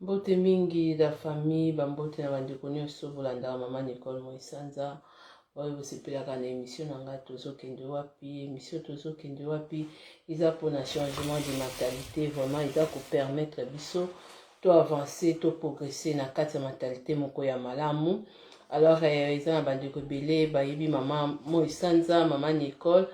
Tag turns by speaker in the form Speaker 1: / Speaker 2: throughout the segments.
Speaker 1: Mbote mingi la famille, ba mbote na bandeko nyonso bolandaka mama Nicole Moisanza, oyo bosepelaka na émission na nga Tozokende wapi. Émission Tozokende wapi eza mpona changement de mentalité, vraiment eza kopermettre biso to avancer, to progresser na kati ya mentalité moko ya malamu. Alors eza na bandeko ebele bayebi mama Moisanza, mama Nicole,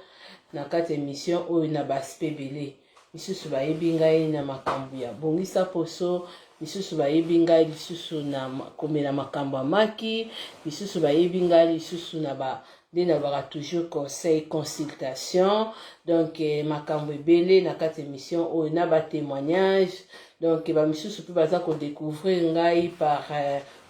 Speaker 1: na kati ya émission oyo na baaspect ebele. Misusu bayebi ngai na makambo ya bongisa poso, misusu bayebi ngai lisusu na komela makambo ya maki, misusu bayebi ngai lisusu na ba nde nalobaka toujours conseil, consultation. Donc makambo ebele na kati ya émission oyo na batémoignage. Donc bamisusu mpe baza kodécouvrir ngai par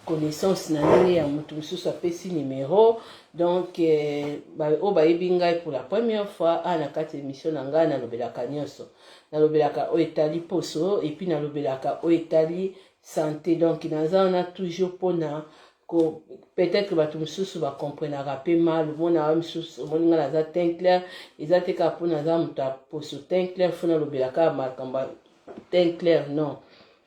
Speaker 1: connaissance na ndenge ya moto mosusu apesi numéro. Donc oyo bayebi ngai pour la première fois a na kati ya émission na ngai, nalobelaka nyonso. Nalobelaka oyo etali poso et puis nalobelaka oyo etali santé. Donc naza wana toujours mpona ko peut-être bato mosusu bakomprenaka mpe mal. Omona misusu, omoni ngai naza teint clair, eza te kaka mpo naza moto ya poso teint clair faut nalobelaka makambo ya teint clair, non.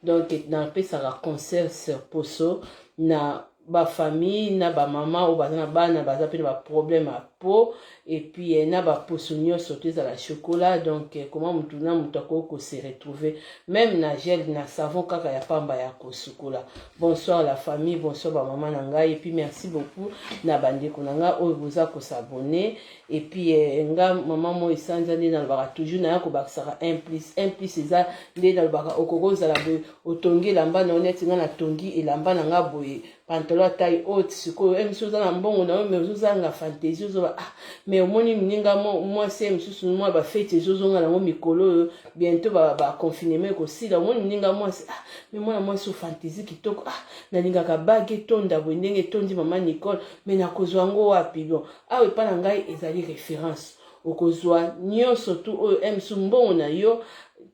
Speaker 1: Donc napesaka conseil sur poso na bafamille, na bamama oyo baza na bana, baza mpe na baproblème ya peau, et puis na baposo nyonso to ezala chocolat. Donc comment mutu na moto akoki kose retrouver même na gel, na savon kaka ya pamba ya kosukola. Bonsoir la famille, bonsoir bamama na ngai, et puis merci beaucoup na bandeko na ngai oyo boza kos'abonner. Et puis nga mama mo esanza, nde nalobaka toujours, naya kobakisaka 1 plus 1 plus. Eza nde nalobaka, okoki ozala boye, otongi elamba na yo neti nga natongi elamba na nga boye, pantalon ya taille haute. Sikoyo mosusu oza na mbongo na yo mais ozozanga fantaisie, ozoba ah, mais omoni moninga mwasi mosusu, mwa bafete ezozonga nango mikolo oyo, bientôt baconfinement ekosila, omoni moninga mwasi, ah, mais mwana mwasi o fantaisie kitoko, ah, nalingaka bague etonda boye ndenge etondi mama Nicole, mais nakozwa yango wapi? Bon, awa epa na ngai ezali référence, okozwa nyonso tu oyo msu mbongo na yo.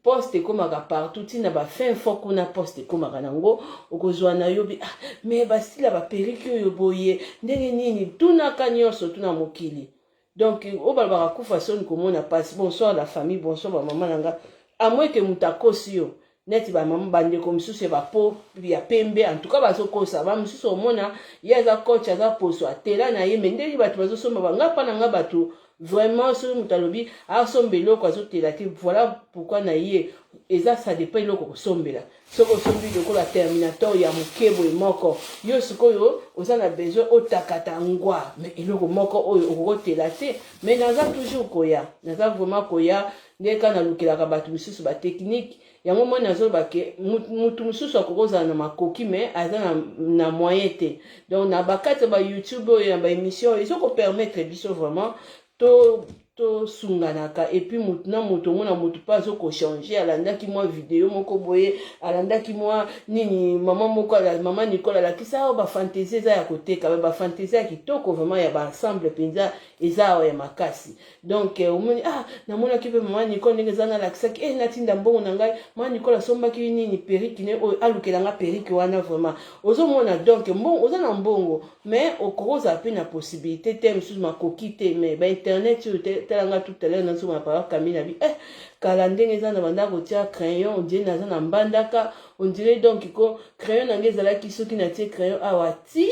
Speaker 1: Poste ekomaka partout, ntina bafin fo kuna poste ekomaka nango, okozwa na yo. Ah, mais basila baperruque oyo boye ndenge nini? Tunaka nyonso, tuna mokili. Donc oyo balobaka kufa soni komona mpasi. Bonsoir la famille, bonsoir bamama na nga. Amoi ke moto akosi yo neti bamama, bandeko mosusu ya bapeau ya pembe, en tout cas bazokosa bamosusu. Omona ye aza coach, aza poso, atela na ye, mais ndenge bato bazosomba banga mpa na nga, bato vraiment, soki moto alobi asomba eloko, azotela te. Voilà pourquoi na ye eza, ça dépend eloko kosombela. Soki osombi lokola terminator ya moke boye moko, yo sikoyo oza na besoin otakata ngwa, mais eloko moko oyo okokotela te. Mais naza toujours koya, naza vraiment koya nde kaka nalukelaka bato misusu batechnique yango. Moi nazoloba ke mutu mosusu akoki kozala na makoki mais aza na moyen te. Donc na bakati ya bayoutube oyo, na baémission oyo, ezokopermettre biso vraiment to tosunganaka. Et puis motu na moto, omona motu mpe azokochanger, alandaki mwa video moko boye, alandaki mwa nini, mama moko, mama Nicole alakisa awa bafantaisie eza ya koteka, bafantaisie ya kitoko vraiment, ya baensemble mpenza eza awa ya makasi. Donc omoni, ah, namonaki mpe mama Nicole ndenge eza, nalakisaki natinda mbongo na ngai, mama Nicole asombaki nini, perruque ne oyo, alukelanga perruque wana. Vraiment ozomona, donc mbongo, oza na mbongo mais okoki ozala mpe na possibilité te, mosusu makoki te, mais bainternet oyo talanga. Tout à l'heure nazomona papa Camille na bi kala ndenge eza na banda kotia crayon, on dirait naza na mbandaka, on dirait donc ko crayon na ngai ezalaki, soki natie crayon awa ti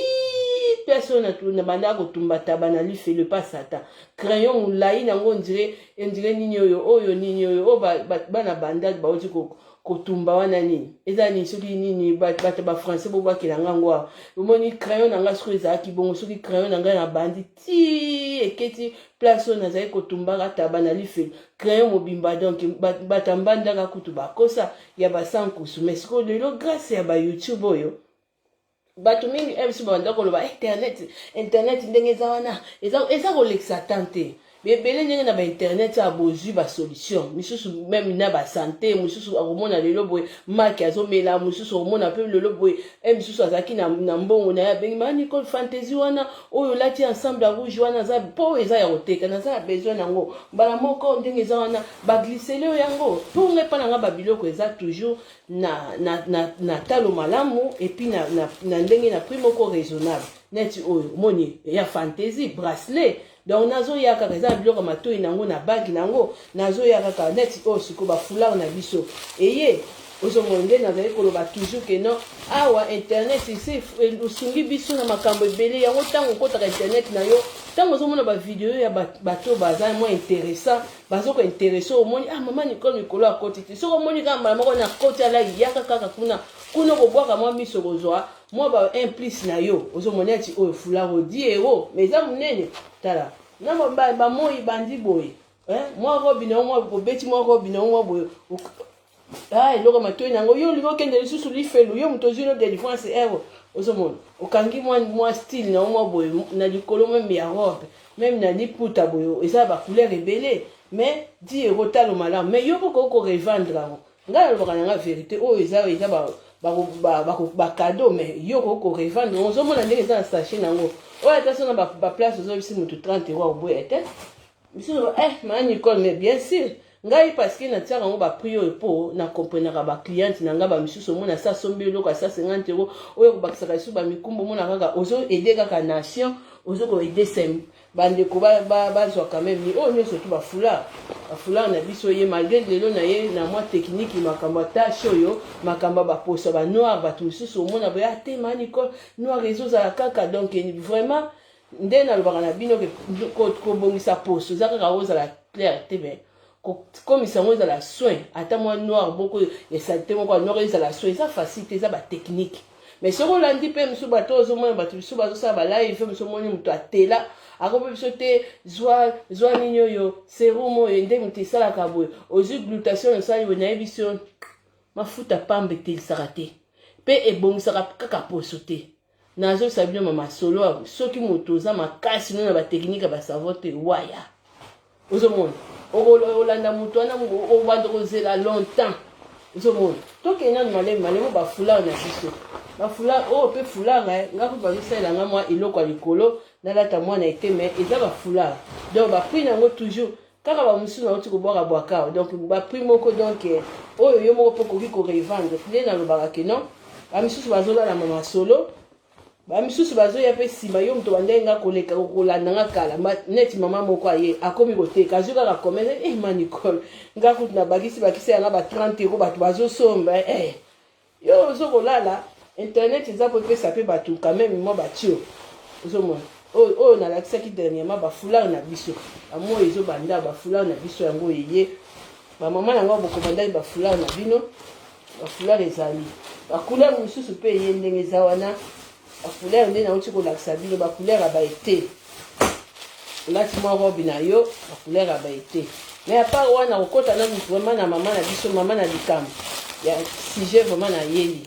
Speaker 1: place oyo na banda kotumba taba na lifelo epa satan, crayon molai nango on dirait nini oyo, oyo nini oyo, oyo bana banda bauti kotumba wana, nini eza nini, soki nini, bato bafrançais bobwakela ngango awa. Omoni crayon na ngai soki ezalaki bongo, soki crayon na ngai na bandi ti eketi place oyo nazali kotumbaka taba na lifelo, crayon mobimba. Donc bato ya mbandaka kutu bakosa ya basankusu. Mais sikoyo lelo, grâce ya bayoutube oyo, bato mingi mc babanda koloba internet, internet ndenge eza wana eza kolekisa tan te. Ebele ndenge na bainternet ya bozwi basolution misusu, même na basanté mosusu akomona lelo boye maki azomela, mosusu akomona mpe lelo boye mosusu azalaki na mbongo na ye, abengi ma Nicole, fantaisie wana oyo olati ensemble ya rouge wana aza mpo eza ya koteka, naza na besoin nango mbala moko. Ndenge eza wana, baglisele oyo yango mpo ngai mpa na nga babiloko eza toujours na talo malamu, et puis na ndenge na prix moko raisonnable. Neti oyo omoni ya fantaisie bracelet, donc nazoya kaka, eza na biloko ya matoi nango, na bague nango, nazoya kaka neti oyo. Sikoyo bafoulard na biso eye. Ozomona nde nazali koloba toujours que non, awa internet esi osungi biso na makambo ebele. Yango ntango okotaka internet na yo, ntango ozomona bavideo ya bato baza mwa intéressant, bazokointeresse, omoni: "Ah, mama Nicole mikolo akoti te." Soki omoni kaka mbala moko na koti, ala yaka kaka kuna kuna, okobwaka mwa miso, kozwa mwa ba un plus na yo. Ozomona ati oyo foulard 10 euro, mais eza monene. Tala na bamoi bandi boye, mwa robe na yo, mwa obeti mwa robe na yo mwa boye. Ah, eloko matoi nango, yo olingi okende lisusu lifelu, yo moto ozwi no délivrance ero. Ozomona okangi mwa style na yo mwa boye na likolo, même ya robe, même na liputa boye, eza bacouleur ebele, mais 10 euro, talo malamu. Mais yo moko okorevendre yango. Ngai nalobaka nanga vérité, oyo eza bacadeau, mais yo okoki korevendre. Ozomona ndenge eza na sachet nango oyo, ata so na baplace ozobisi motu 30 euro, akoboya te. Biso ma Nicole, mais bien sûr ngai, parce que natiaka yango baprix oyo mpo nakomprenaka bacliente na ngai. Bamisusu omona sa asombi eloko asa 50 euro, oyo kobakisaka lisusu bamikumba. Omona kaka ozoaider kaka nation, ozokoaider sem bandeko bazwa quand même. Oyo nyonso tu bafoulard, bafoulard na biso ye, malgré lelo na ye na mwa technique, makambo ya tache oyo, makambo ya baposo banoir. Bato mosusu omona boye ate ma Nicole, noir ezozala kaka. Donc vraiment nde nalobaka na bino, kobongisa poso eza kaka ozala clair te, mais komisa yango ezala soin. Ata mwa noir moko ya saleté moko ya noir ezala soin, eza facile te, eza batechnique. Mais soki olandi mpe mosusu, bato ozomona bato mosusu bazosala balive mosusu, omoni moto atela akomi biso te, zwa zwa nini oyo, sérum oyo nde moto esalaka boye, ozwi glutation, osali boye. Nayebi so mafuta pamba etelisaka te, mpe ebongisaka kaka poso te. Nazobisa bino mama solo, soki moto oza makasi no na batechnique ya basavon te, waya ozomona olanda moto wana, obanda kozela longtemps. Ozomona tokende nanu malemi malemi. Bafoulard na biso, bafoulard oyo mpe, foulard nga mpe bazosalela nga mwa eloko ya likolo nalata mwana ete, mais eza bafoulard. Donc baprix nango toujours kaka, bamosusu nauti kobwaka bwaka. Donc baprix moko, donc oyo yo moko mpo okoki korevendre. Nde nalobaka ke non, bamisusu bazolalama masolo, bamisusu bazoya mpe nsima. Yo moto bandenge nga koleka kolanda nga kala, neti mama moko aye akomi koteka, azwi kaka commerce. Ma Nicole, nga kutu na bakisi bakisi yanga ba 30 euro, bato bazosomba. Yo ozo kolala internet eza po epesa mpe bato quand même mwa batio. Ozomona oyo nalakisaki dernièrement, bafoulard na biso, bamoi ezobanda, bafoulard na biso yango eye. Bamama nango bokomandaki bafoulard na bino, bafoulard ezali bacouleur mosusu mpe eye ndenge eza wana. Bacouleur nde nauti kolakisa bino, bacouleur ya baete, olati mwa robe na yo, bacouleur ya baete. Mais à part wana, kokɔta nanu vraiment na mama na biso, mama na likambo ya sujet vraiment nayeli.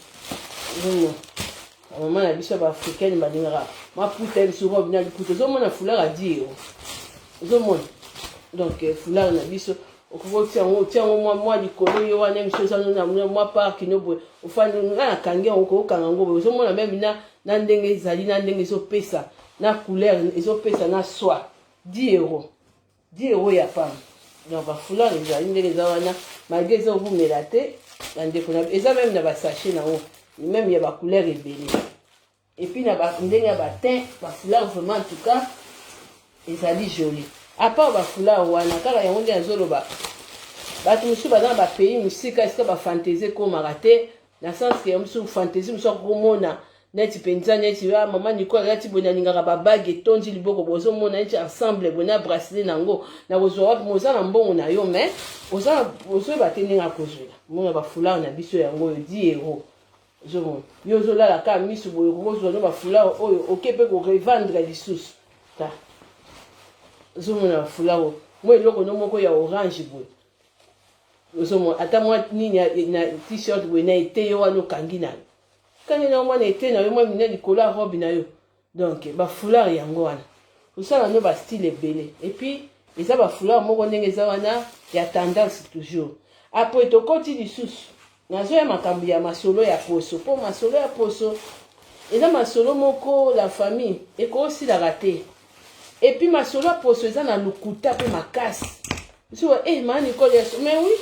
Speaker 1: Ozomona bamama na biso ya baafricaine balingaka maputa biso robe na liputa. Ozomona foulard ya 10 euro, ozomona. Donc foulard na biso okoki otia yango, otia yango mwa likolo yo wana. Miso eza na mwa park no boye, ofandi, nga nakangi yango, okokanga yango boye. Ozomona même na ndenge ezali, na ndenge ezopesa, na couleur ezopesa na soi. 10 euro, 10 euro ya pamba. Donc bafoulard ezali ndenge eza wana, malgré eza ovumela te, bandeko. Eza même na basachet nango, même ya bacouleur ebele, et puis na ndenge ya batin, bafoulard vraiment en tout cas ezali joli. À part bafoulard wana kaka, yango nde nazoloba, bato mosusu baza na bapays mosika, esika bafantaisie ekomaka te, na sens ke mosusu fantaisie mosusu akomona neti mpenza neti: "Ah, mama Nicole alati boye, nalingaka babague etondi liboko." Bozomona neti ensemble boye na bracelet nango, nakozwa wapi? Moza na mbongo na yo, mais ozoyeba te ndenge akozwela. Mona bafoulard na biso yango oyo, 10 euro. Ozomona yo ozolala kaka miso boye, okozwa no bafoulard oyo, oke mpe korevendre lisusu. Ta ozomona bafoulard oyo, mwa eloko no moko ya orange boye, ozomona ata mwa nini na t-shirt boye na ete yo wana, okangi na yo, kangi na mwana ete na yo mwa mina likolo ya robe na yo. Donc bafoulard yango wana, osala no bastyle ebele. Et puis eza bafoulard moko ndenge eza wana ya tendance toujours. Après tokoti lisusu, nazoya makambo ya masolo ya poso, mpo masolo ya poso eza masolo moko, la famille, ekosilaka te. Et puis masolo ya poso eza na lokuta mpe makasi. So ma Nicole yaso, mais oui,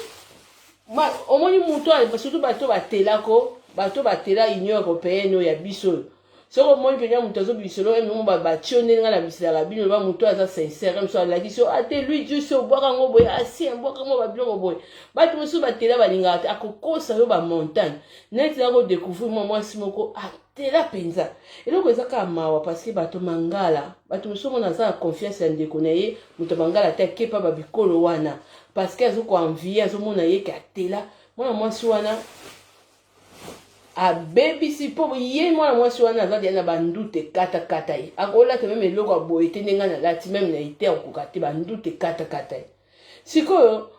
Speaker 1: omoni moto, surtout bato batelako, bato batela Union européenne oyo ya biso oyo. Soki omoni mpenza moto azobimiselo ye moko batio ndenge ngai nabimiselaka bino, loba moto aza sincere, mosu alakisi yo ate lui dieu se obwaka yango boye, asie obwaka yango babiloko boye. Bato mosusu batela balingaka te, akokosa yo bamontagne. Neti na kodécouvrir mwa mwasi moko atela mpenza, eloko eza kaka mawa, parce que bato mangala, bato mosusu omona aza na confiance ya ndeko na ye moto mangala te, akepa babikolo wana parce que azokoenvie, azomona ye ke atela. Mwana mwasi wana abebisi mpo ye mwana mwasi wana aza deya na bandute ekatakata ye, akolata même eloko ya boye te ndenge nalati, même na ete akokoka te, bandute ekatakata ye. Sikoyo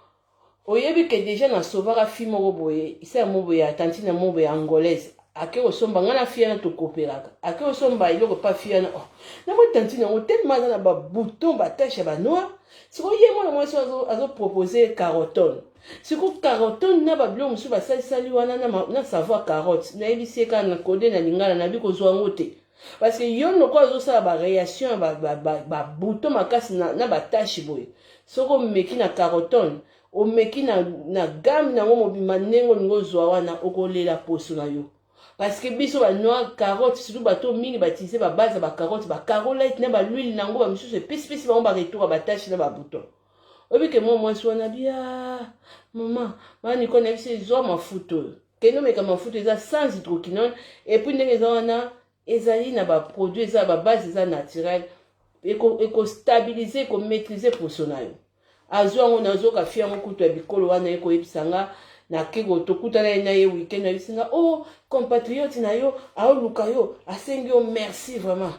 Speaker 1: oyebi ke déjà nasovaka fille moko boye, isala mo boye ya tantine mo boye angolaise, ake kosomba ngai na fille wana, tokopelaka, ake kosomba eloko epa fille wana. Oh, namoi tantine yango tellement aza na babouton, batache ya banoir. Sikoyo ye mwana mwasi azopropose carotone. Sikoyo carotone na babiloko mosusu basalisali wana na savon carotte, nayebisi ye kaka na kode na lingala, nabi kozwa yango te, parce que yo noko azosala baréaction ya babouton makasi na batache boye. Soki omeki na carotone, omeki na gamme nango mobimba ndenge olingi ozwa wana, okolela poso na yo, parce que biso banoir, carotte surtout, bato mingi bautilize babase ya bacarotte, bacarolite na bahuile nango, bamisusu epesipesi bango baretour ya batache na babouton. Oyebi ke mwa mwasi wana bia mama maniko na biso, ezwa mafuta oyo, kende omeka mafuta, eza sans hydroquinone, et puis ndenge eza wana, ezali na baproduit, eza babase, eza naturel, ekostabilize, ekomaîtrise poso na yo. Azwa yango, nazoka fi yango kutu ya bikolo wana, ekoyebisa nga, nake tokutana ye na ye weekend, ayebisi nga: "O oh, compatriote na yo aoluka yo, asengi yo merci vraiment."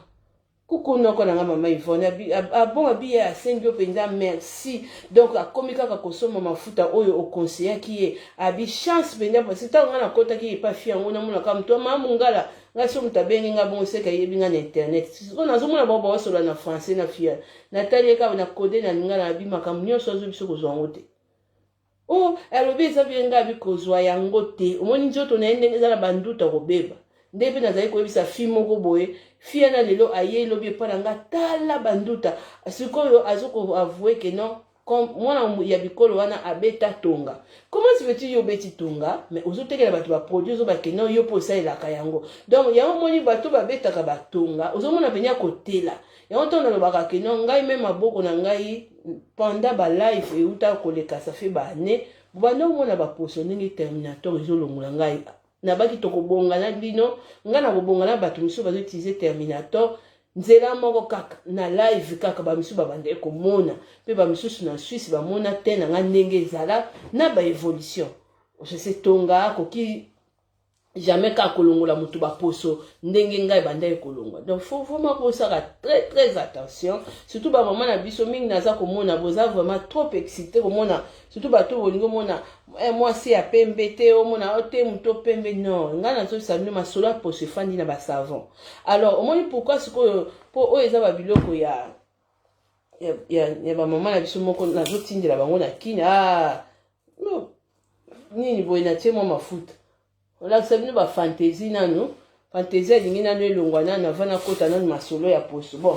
Speaker 1: Kuku noko na nga mama Ivone abon abi ye asengi yo mpenza merci. Donc akomi kaka kosomba mafuta oyo okonseyaki ye, abi chance mpenza, parce ntango nga nakotaki epa fi yango, namonaka moto mama mongala. Ngai so moto abengi nga bongo, seka ayebi nga na internet. Sikoyo nazomona bango baosola na français na fia, natali ye kaka na kode na lingala, abi makambo nyonso azo biso kozwa yango te. O oh, alobi eza bien, ngai abi kozwa yango te. Omoni nzoto na ye ndenge eza na banduta kobeba, nde mpe nazali koyebisa fi moko boye, fi yana lelo aye elobi epai na nga, tala banduta. Sikoyo azokoavoue ke non, mwana ya bikolo wana abeta tonga. Comment se fait-il yo obeti tonga, mais ozotekela bato baproduit, ozobake non, yo mpo osalelaka yango? Donc yango moni bato babetaka batonga, ozomona pene ya kotela yango. Ntango nalobaka ke non, ngai me maboko na ngai pendant balive euta koleka, ça fait baane, bobanda omona baposo ndenge terminator ezolongola ngai. Nabaki tokobonga na bino, ngai nakobonga na bato mosusu bazoutilize terminator nzela moko kaka na live kaka, bamisusu babandaki komona mpe bamisusu na Swisse bamona te na ngai ndenge ezala na baévolution. Osese tonga akoki jamais kaka kolongola moto baposo ndenge ngai ebandaki kolongwa. Donc faut vraiment kosala très très attention, surtout bamama na biso mingi. Naza komona boza vraiment trop excité komona, surtout bato bolingi omona mwasi ya pembe te, omona o te moto pembe. Non, ngai nazobisa bino masolo ya poso efandi na basavon. Alors omoni pourquoi sikoyo, mpo oyo eza babiloko ya bamama na biso moko, nazotindela bango na kini. Ah, no, nini boye, natie mwa mafuta, olakisa bino bafantaisie nanu. Fantaisie alingi nanu elongwa nanu avant nakota nanu masolo ya poso. Bon,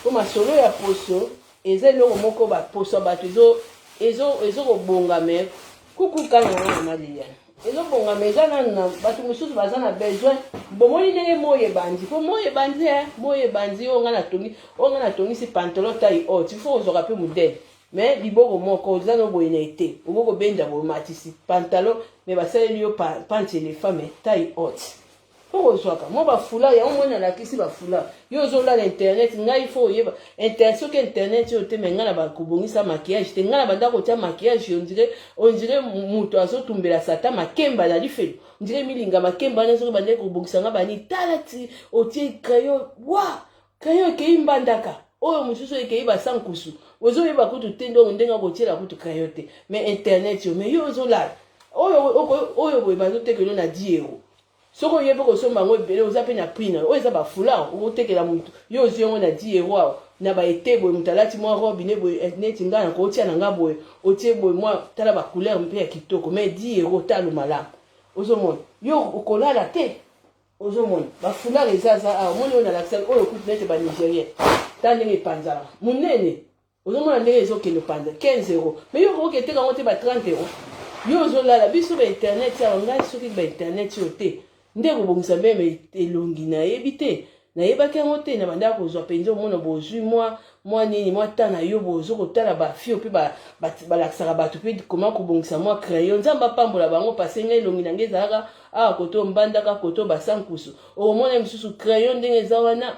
Speaker 1: mpo masolo ya poso eza eloko moko, baposo ya bato ezokobonga, me kuku kanga nga mama Liliane ezobonga, me eza nanu na bato mosusu baza na besoin. Bomoni ndenge moi ebandi, mpo moi ebandi, e moi ebandi. Oyo nga natongi, oyo nga natongisi pantalon taille haute, il faut ozwaka mpe modèle, mais liboko moko oza no boye na ete okoki kobenda boye, matisi pantalon, mais basaleli yo panty éléphant, mais taille haute, mpo kozwaka mwa bafoulard yango. Moni alakisi bafoulard, yo ozolala internet, ngai fo oyeba inter soki internet oyo te, me ngai na bakobongisa maquillage te. Ngai na banda kotia maquillage, on dirait moto azotumbela sata makemba na lifelo, on dirait milinga makemba wana. Soki bandaki kobongisa nga bani, tala ti otie crayon wa crayon ekei mbandaka, oyo mosusu ekei basankusu, ozoyeba kutu te ndongo ndenge akotiela kutu crayon te. Mais internet yo, mais yo ozolala oyo oyo boye, bazotekelo na 10 euro. Soki oyebi kosomba yango ebele, oza mpe na prix na yo. Oyo eza bafoulard, okotekela motu, yo ozwi yango na 10 euro awa na baete boye, moto alati mwa robe ne boye neti ngai na kotia na nga boye, otie boye mwa, tala bacouleur mpe ya kitoko, mais 10 euro, talo malamu, ozomona yo okolala te. Ozomona bafoulard eza aza awa, omoni oyo nalakisaki oyo kutu neti banigérien, tala ndenge epanzaka monene, ozomona ndenge ezokende panza, 15 euro. Mais yo okoki eteka yango te ba 30 euro, yo ozolala. Biso bainternet awa, ngai soki bainternet oyo te. Nde kobongisa meme elongi nayebi te. Nayebaki yango te, na bandaka kozwa mpenza omona bozwi mwa mwa nini mwa temps na yo bozo kotala ba fille mpe balakisaka bato mpe koma kobongisa mwa crayon. Nzambe apambola bango pase ngai elongi na ngai ezalaka awa koto mbandaka koto basankusu. Okomona misusu crayon ndenge eza wana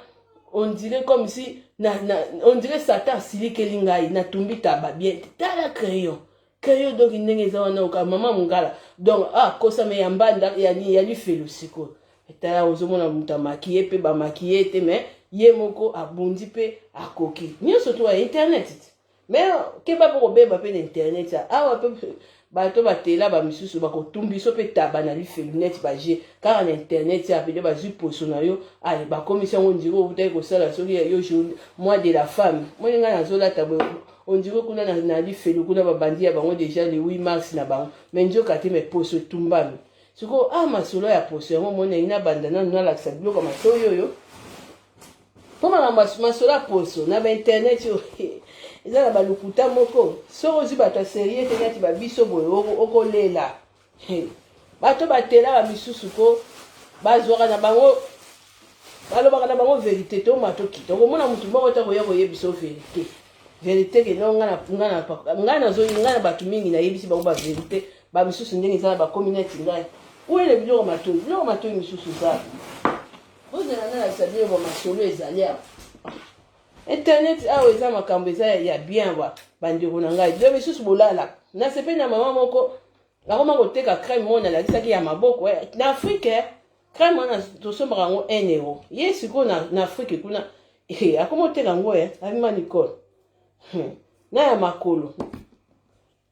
Speaker 1: on dirait comme si na, na, on dirait Satan asilikeli ngai natumbi taba bien. Tala crayon crayon donc ndenge eza wana oka mama mongala donc ah kosama ya mbanda ya, ya lifelo sikoyo. Tala ozomona moto amakiye mpe bamakiye te, mais ye moko abundi mpe akoki nyonso to ya internet te. Mais keba mpo kobeba mpe na internet awa mpe bato batela bamisusu bakotumbiso mpe taba na lifelu neti baje kaka na internet ya pede bazwi poso na yo ale bakomisi yango ndiro obutaki kosala soki ya yo jour mois de la femme. Moni ngai nazolata boye ondire kuna na lifelu kuna babandi ya bango deja le 8 mars na bango, mais nzoka te, mais poso etumbami sikoyo. Ah, masolo ya poso yango moni nangi nabanda nanu nalakisa biloko ya matoi oyo mpo makambo masolo ya poso na bainternet oyo eza na balukuta moko. Soki ozwi bato ya sérieux te neti babiso boye, okolela. Bato batela bamisusu ko bazwaka na bango, balobaka na bango vérité te. Oma tokita, okomona motu moko te koya koyebisa vérité vérité ke no. Ngai nazoi ngai na bato mingi nayebisi bango bavérité. Bamisusu ndenge eza na bakomi neti ngai oyele biloko matoi, biloko matoi misusu eza ozela nalakisa bino bamasolo ezali awa. Internet awa eza makambo eza ya bien. Ba bandeko na ngai, bilo misusu bolalaka. Nasepeli na mama moko akoma koteka crème moko nalakisaki ya maboko na Afrique. Crème wana tosombaka yango 1 euro. Ye sikoyo na Afrique kuna akoma oteka yango abima Nicole na ya makolo.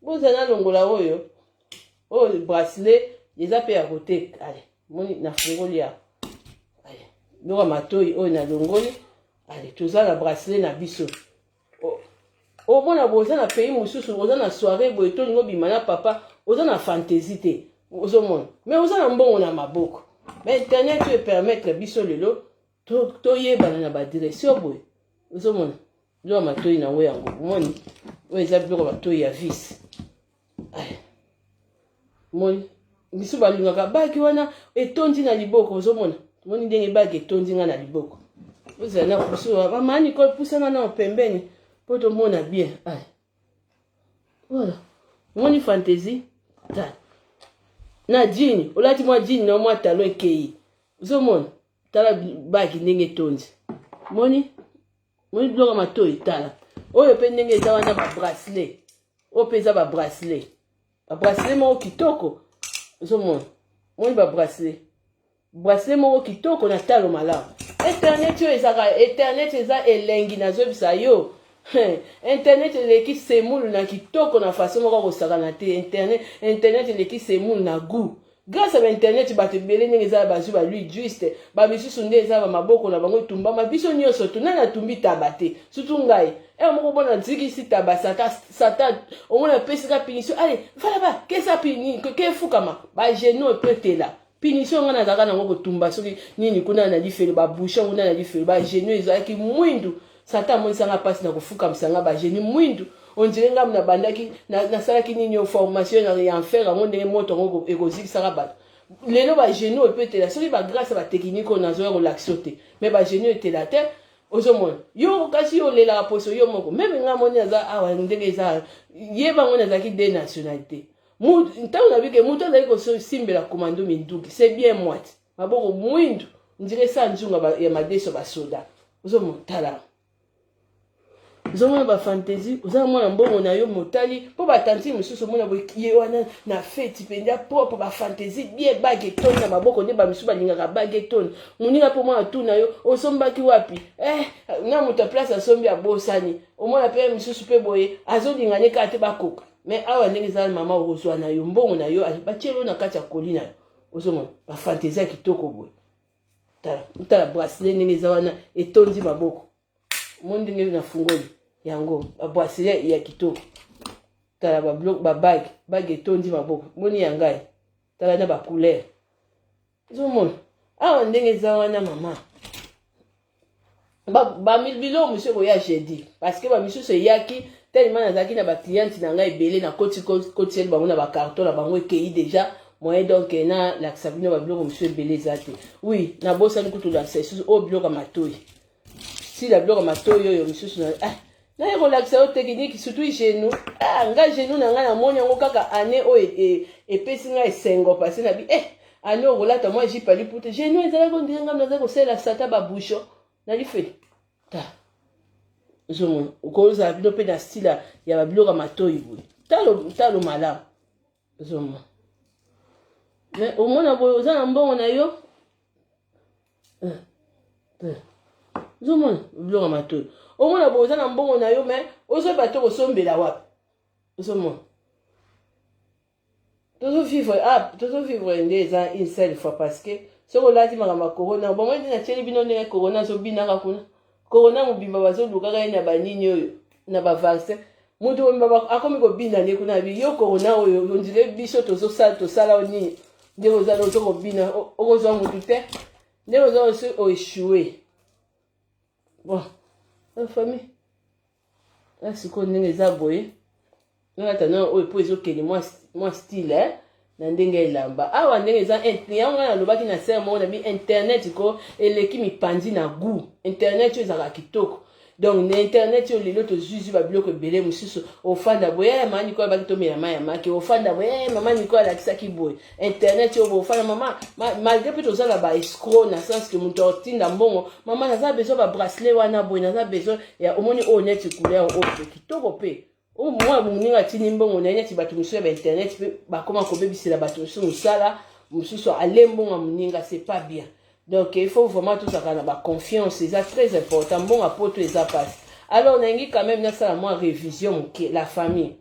Speaker 1: Boza nalongola oyo oyo bracelet eza mpe ya koteka. Ale moni nafungoli awa, ale biloko ya matoi oyo nalongoli. Ale toza na bracelet na biso. Omona boye oza na pays mosusu, oza na soirée boye, tolingi obima na papa, oza na fantaisie te, ozomona, mais oza na mbongo na maboko. Mais internet oyo epermettre biso lelo toyebana na badirection boye. Ozomona biloko ya matoi nango yango omoni oyo eza biloko ya matoi ya vis. Moni biso balingaka bague wana etondi na liboko. Ozomona, moni ndenge bague etondi nga na liboko. Ozala na pusu mama Nicole, pusana nao pembeni mpo tomona bien. Voilà, omoni fantaisie. Tala na jean, olati mwa jean na mwa talon ekei. Ozomona, tala bague ndenge etondi. Moni, moni biloko ya matoi. Tala oyo mpe ndenge eza wana, babracelet oyo mpe eza babracelet, babracelet moko kitoko. Ozomona, moni babracelet, bracelet moko kitoko na talo malamu. Internet oyo ezaka, internet eza elengi. Nazobisa yo, internet eleki semulu na kitoko na façon moko akosakana te. Internet, internet eleki semulu na goût. Grâce à bainternet, bato ebele ndenge eza bazwi balui juste, bamisusu nde eza bamaboko na bango etumbama. Biso nyonso to nani atumbi taba te, surtout ngai ere moko bona nzikisi taba sata sata. Omona apesika punition, ale vala ba kesa pini kefukama bagenou epetela punition. Ngai nazalaka nango kotumba soki nini kuna na lifelo, babouchon kuna na lifelo, bagenou ezalaki mwindu. Sata amonisanga mpasi na kofukamisa nga bagenou mwindu. On dirait ngambo nabandaki nasalaki nini o formation ya enfer yango, ndenge moto yango ekozikisaka bato. Lelo bagenou epetela soki bagrâce ya batechnique oyo nazoya kolakisa te, mais bagenou etela te. Ozomona yo kasi yo olelaka poso yo moko. Même nga moni aza awa ndenge eza, yebango nazalaki de nationalité. Ntango nabike moto azali kosimbela komando minduki, c'est bien moi te. Maboko mwindu ndire sa nzunga ya madeso basoda. Ozomona, tala, ozomona bafantaisie. Oza na mwana mbongo na yo motali mpo batanti mosusu omona ye wana na feti mpenza propre, bafantaisie bien, bague etoni na maboko nde bamisusu balingaka bague etoni. Moninga mpo mwana tuna yo osombaki wapi, na moto ya place asombi abosani. Omona mpe misusu mpe boye azolinga ne kaka te bakoka. Mais awa ndenge eza, mama, okozwa na yo mbongo na yo, batielo na kati ya koli na yo. Ozomona bafantaisie ya kitoko boye. Tala, tala bracelet ndenge eza wana etondi maboko. Omoni ndenge nafungoli yango, babracelet ya kitoko. Tala babiloko, babague, bague etondi maboko. Moni ya ngai, tala na bacouleur. Ozomona awa ndenge eza wana, mama, biloko mosusu ekoya jeudi parce que bamisusu eyaki tellement nazalaki na bacliente na ngai ebele. Nakoti kotieli bango na bacarton na bango ekei déjà. Moyen donc nalakisa bino babiloko mosusu ebele eza te. Oui, nabosani kutu lakisa lisusu oyo biloko ya matoi, sila biloko ya matoi oyo misusu na ah, naye kolakisa yo technique, surtout genou. Ah, nga genou na ngai namoni yango kaka année oyo epesi ngai esengo, parce na bi eh, année okolata mwa jupe liputa, genou ezalaki on dirait ngai nazali kosalela sata babouchon na lifeli. Ta ozomona, okozala bino mpe na style ya babiloko ya matoi boye. Talo talo malamu, ozomona. Mais omona boye, oza na mbongo na yo, ozomona biloko ya matoi. Omona boye, oza na mbongo na yo, mais ozoyeba te kosombela wapi. Ozomona, tozovivre, ah, tozovivre nde eza une seule fois, parce que soki olati makambo ya corona bongo nde natieli bino ndenge corona azobinaka kuna. Corona mobimba bazolukaka ye na banini oyo na bavaccin, moto mobimba akomi kobina nde kuna. Bi yo corona oyo, on dirait biso tozosala, tosala nini? Ndenge oza ozo kobina, okozwa motu te. Ndenge oza osi oéchoué. Bon, la famille, sikoyo ndenge eza boye, nalata na oyo mpo ezokende mwa style, eh? Na ndenge elamba awa, ndenge eza yango, ngai nalobaki na sere moko na bi internet ko eleki mipanzi na goût. Internet oyo ezalaka kitoko. Donc na internet oyo lelo tozwizwi babiloko ebele mosusu. Ofanda boye, eh, mama Niko alobaki tomela mai ya maki. Ofanda boye, eh, mama Niko alakisaki boye. Internet oyo boye, ofanda mama, malgré mpe toza na baescroc, na sens que moto aotinda mbongo: "Mama, naza besoin babracelet wana boye, naza besoin ya." Omoni oyo neti couleur oyo mpe kitoko mpe mwa moninga atindi mbongo na ye. Neti bato mosusu ya bainternet mpe bakoma kobebisela bato mosusu mosala mosusu, ale mbongo ya moninga, c'est pas bien. Donc il faut vraiment tozalaka na baconfiance, eza très important. Mbongo ya poto eza mpasi. Alors nalingi quand même nasala mwa révision moke, la famille,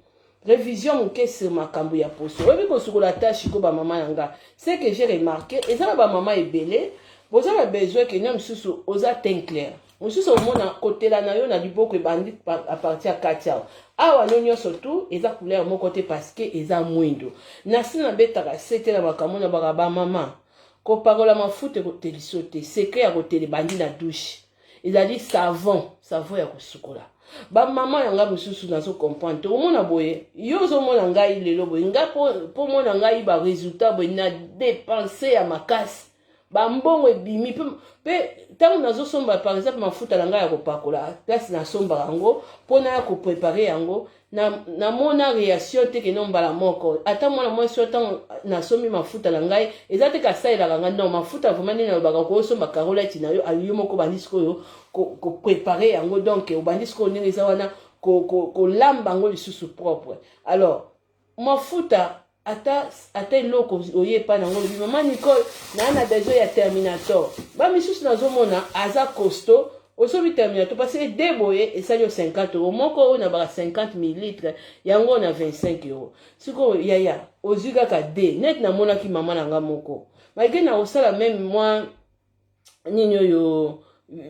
Speaker 1: révision moke sur makambo ya poso. Oyebi kosukola tache ko bamama na nga. Ce que j'ai remarqué, eza na bamama ebele boza na besoin ke na mosusu oza teint clair, mosusu omona kotela na yo na liboko ebandi à partir ya kati awa. Awa no nyonso tu eza couleur moko te, parce que eza mwindo. Na si nabetaka se te na makambo na baka bamama, kopakola mafuta ekoteliso te. Secret ya kotela ebandi na douche, ezali savon, savon ya kosukola. Bamama yanga mosusu nazocomprendre te. Omona boye, yo ozomona ngai lelo boye, ngai mpo mona ngai baresultat boye na dépense ya makasi, bambongo ebimi. Mpe ntango nazosomba par exemple mafuta na ngai ya kopakola, place nasombaka yango mpona ya koprépare yango, namona réaction te keno mbala moko. Ata mwana mwasi oyo, ntango nasombi mafuta na ngai, eza te kasalelaka ngai. Non, mafuta vraiment, nde nalobaka, koosomba Carolight na yo, yo moko obandi sikoyo koprépare yango. Donc obandi sikoyo ndenge eza wana kolamba yango lisusu propre. Alors mafuta, ata eloko oye epai nango, olobi: "Mama Nicole, naa na besoin ya Terminator." Bamisusu nazomona aza costaud, osobi Terminator, parce que de boye esali yo 50 euro moko oyo na baka 50 millilitre yango na 25 euro. Sikoyo yaya, ozwi kaka de net. Namonaki mama na nga moko, malgré na kosala même mwa nini oyo,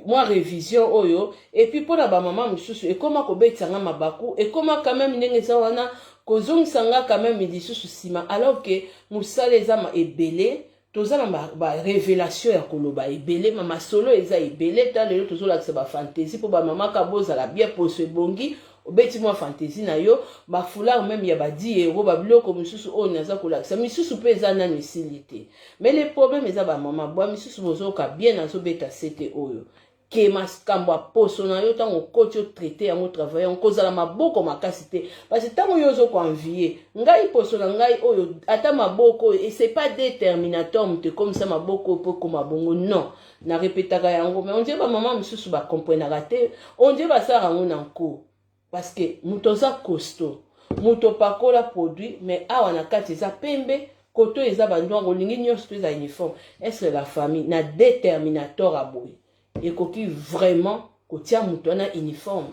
Speaker 1: mwa révision oyo. Et puis mpona bamama mosusu, ekóma kobetisanga mabaku, ekóma quand même ndenge eza wana kozongisa nga quand même lisusu nsima, alors que mosala eza ebele. Toza na barévélation ya koloba ebele, ma masolo eza ebele. Ta lelo tozolakisa bafantaisie mpo bamama ka bozala bien, poso ebongi, obeti mwa fantaisie na yo, bafoulard même ya ba 10 euro, babiloko mosusu oyo naza kolakisa misusu mpe eza nano esili te. Mais le problème eza bamama bwa misusu bozoyoka bien, nazobeta sete oyo ke makambo ya poso na yo, ntango okoti otraite yango, travaille yango, kozala maboko makasi te, parce que ntango yo ozokoenvie ngai poso na ngai oyo, ata maboko oyo, c'est pas déterminateur moto ekomisa maboko oyo mpo ekoma bongo. Non, narepetaka yango, mais on dirait bamama mosusu bakomprenaka te, on dirait basalaka yango na nko, parce que moto aza costaud, moto opakola produit, mais awa na kati eza pembe, koto eza bandwango, olingi nyonso to eza uniforme. Est ce que la famille, na déterminateur ya boye ekoki vraiment kotia moto wana uniforme?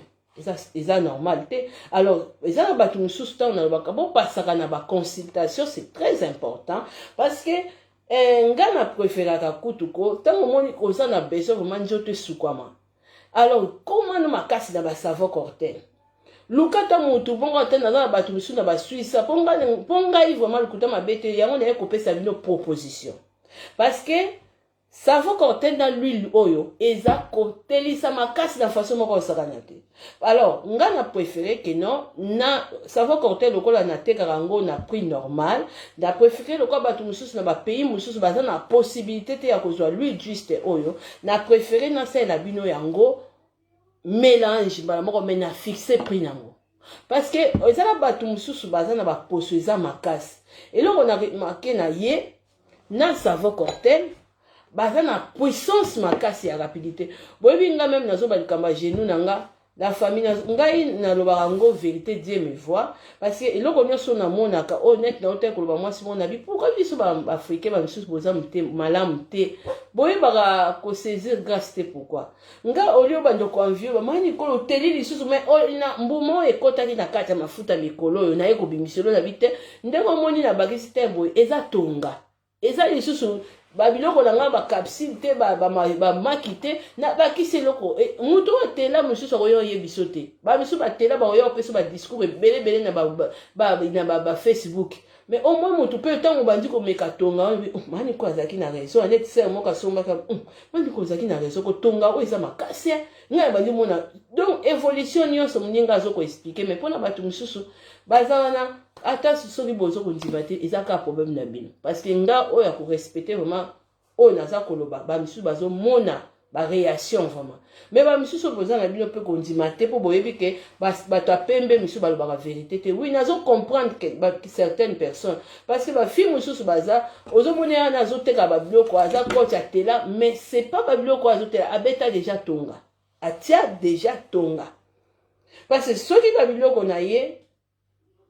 Speaker 1: Eza normal te. Alors eza na bato mosusu, ntango nalobaka bopasaka na baconsultation, c'est très important, parce que nga na préféraka kutu ko ntango omoni oza na besoin vraiment nzoto esukwama, alors koma no makasi na basavon Cortel, luka ata motu bongo. Ata naza na bato mosusu na baswisa mpo ngai vraiment lokuta mabe te, yango naye kopesa bino proposition, parce que Savon cortel na l'huile oyo eza kotelisa makasi na façon moko osakana te. Alors nga na préféré que non, na savon cortel lokola natekaka yango na prix normal, na préféré lokola bato mosusu na bapays mosusu baza na possibilité te ya kozwa l'huile juste oyo, na préféré nasalela bino yango mélange mbala moko, mais na fixe prix nango, parce que eza na bato mosusu baza na baposo eza makasi. Eloko na make na ye na savon cortel, baza na puissance makasi ya rapidité. Boyebi nga même nazoba likambo ya genou na nga, la famille, ngai nalobaka yango vérité, Dieu me voit, parce que eloko nyonso namonaka oyo neti na te koloba mwasi moko nabi, pourquoi biso baafricain bamisusu boza malamu te, boyebaka kosaisir grâce te? Pourquoi nga olie bandeko envie bamani likolo oteli lisusu? Mais na mbuma oyo ekɔtaki na kati ya mafuta mikolo oyo naye kobimiselo na bi te, ndenge omoni nabakisi te boye, eza tonga, eza lisusu babiloko na ngai, bacapsule te, bamaki te, bakisi eloko. Moto oyo atela mosusu akoya oyebi biso te. Bamisusu batela, bakoya kopesa badiscours ebele ebele na bafacebook, mais au moins motu mpe ntango obandi komeka tonga, maniko azalaki na raison. Neti sere moko asombaka, maniko ozalaki na raison, kotonga oyo eza makasi. Ngai bandi mona donc évolution nyonso moninga azokoexpliquer, mais mpona bato mosusu baza wana, ata soki bozo kondima te, eza kaka problème na bino, parce que nga oyo ya korespecter vraiment oyo naza koloba, bamisusu bazomona baréaction vraiment, mais bamisusu oyo boza na bino mpe kondima te, mpo boyebi ke bato ya pembe misusu balobaka vérité te. Oui, nazo comprendre ke certaines personnes, parce que bafille mosusu baza, ozomona wana azoteka babiloko, aza coach, atela, mais c'est pas babiloko oyo azotela, abeta déjà tonga, atia déjà tonga, parce que soki babiloko na ye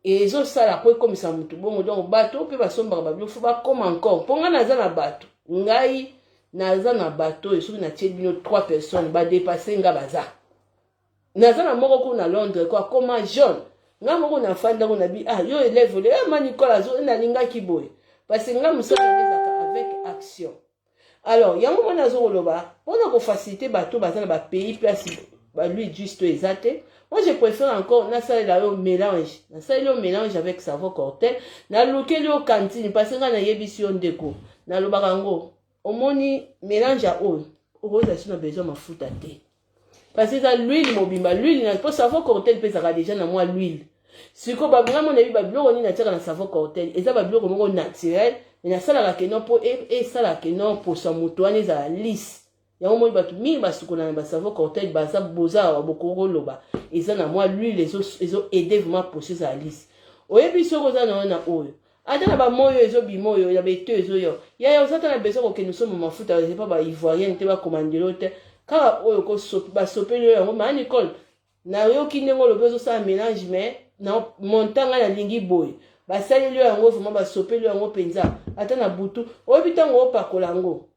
Speaker 1: ezosala po ekomisa motu bongo. Donc bato mpe basombaka babiloko, faut bakoma encore, mpo ngai naza na bato, ngai naza na bato oyo soki natie bino trois personnes badépasser nga, baza, naza na moko kuna Londres ko akoma jaune. Ngai moko nafandako na bi, ah, yo élève ole ma Nicole azo nalingaki boye, parce que ngai mosala ezaka avec action. Alors yango mwana azo koloba mpona kofaciliter bato baza na bapays place bahuile juste eza te. Moi, je préfère encore nasalela yo mélange, nasaleli yo mélange avec savon cortel, nalukeli yo cantine, parce que ngai nayebisi yo ndeko, nalobaka yango, omoni mélange ya oyo, okozala so na besoin mafuta te, parce que eza l'huile mobimba, l'huile, mpo savon cortel mpe ezalaka déjà na mwa l'huile. Sikoyo ngai mo nayebi babiloko nini natiaka na savon cortel, eza babiloko moko naturel, mais nasalaka keno mpo esalaka keno poso ya moto wana ezala lisse. Yango moni bato mingi basukola na basavon cortel, baza boza awa, bokoki koloba eza na mwa l'huile, ezo aider vraiment poso ezala lisse. Oyebi soki oza na wana oyo, ata na bamoi oyo ezobima, oyo ya beto ezoyo yaya, oza ta na besoin kokende osomba mafuta epa baivoirienne te, bakomandelo te, kaka oyo basopeli oyo yango. Maa Nicole, nayoki ndenge olobi ozosala mélange, mais na montant ngai nalingi boye. Basaleli oyo yango vraiment, basopeli yango mpenza, ata na butu, oyebi ntango opakola yango,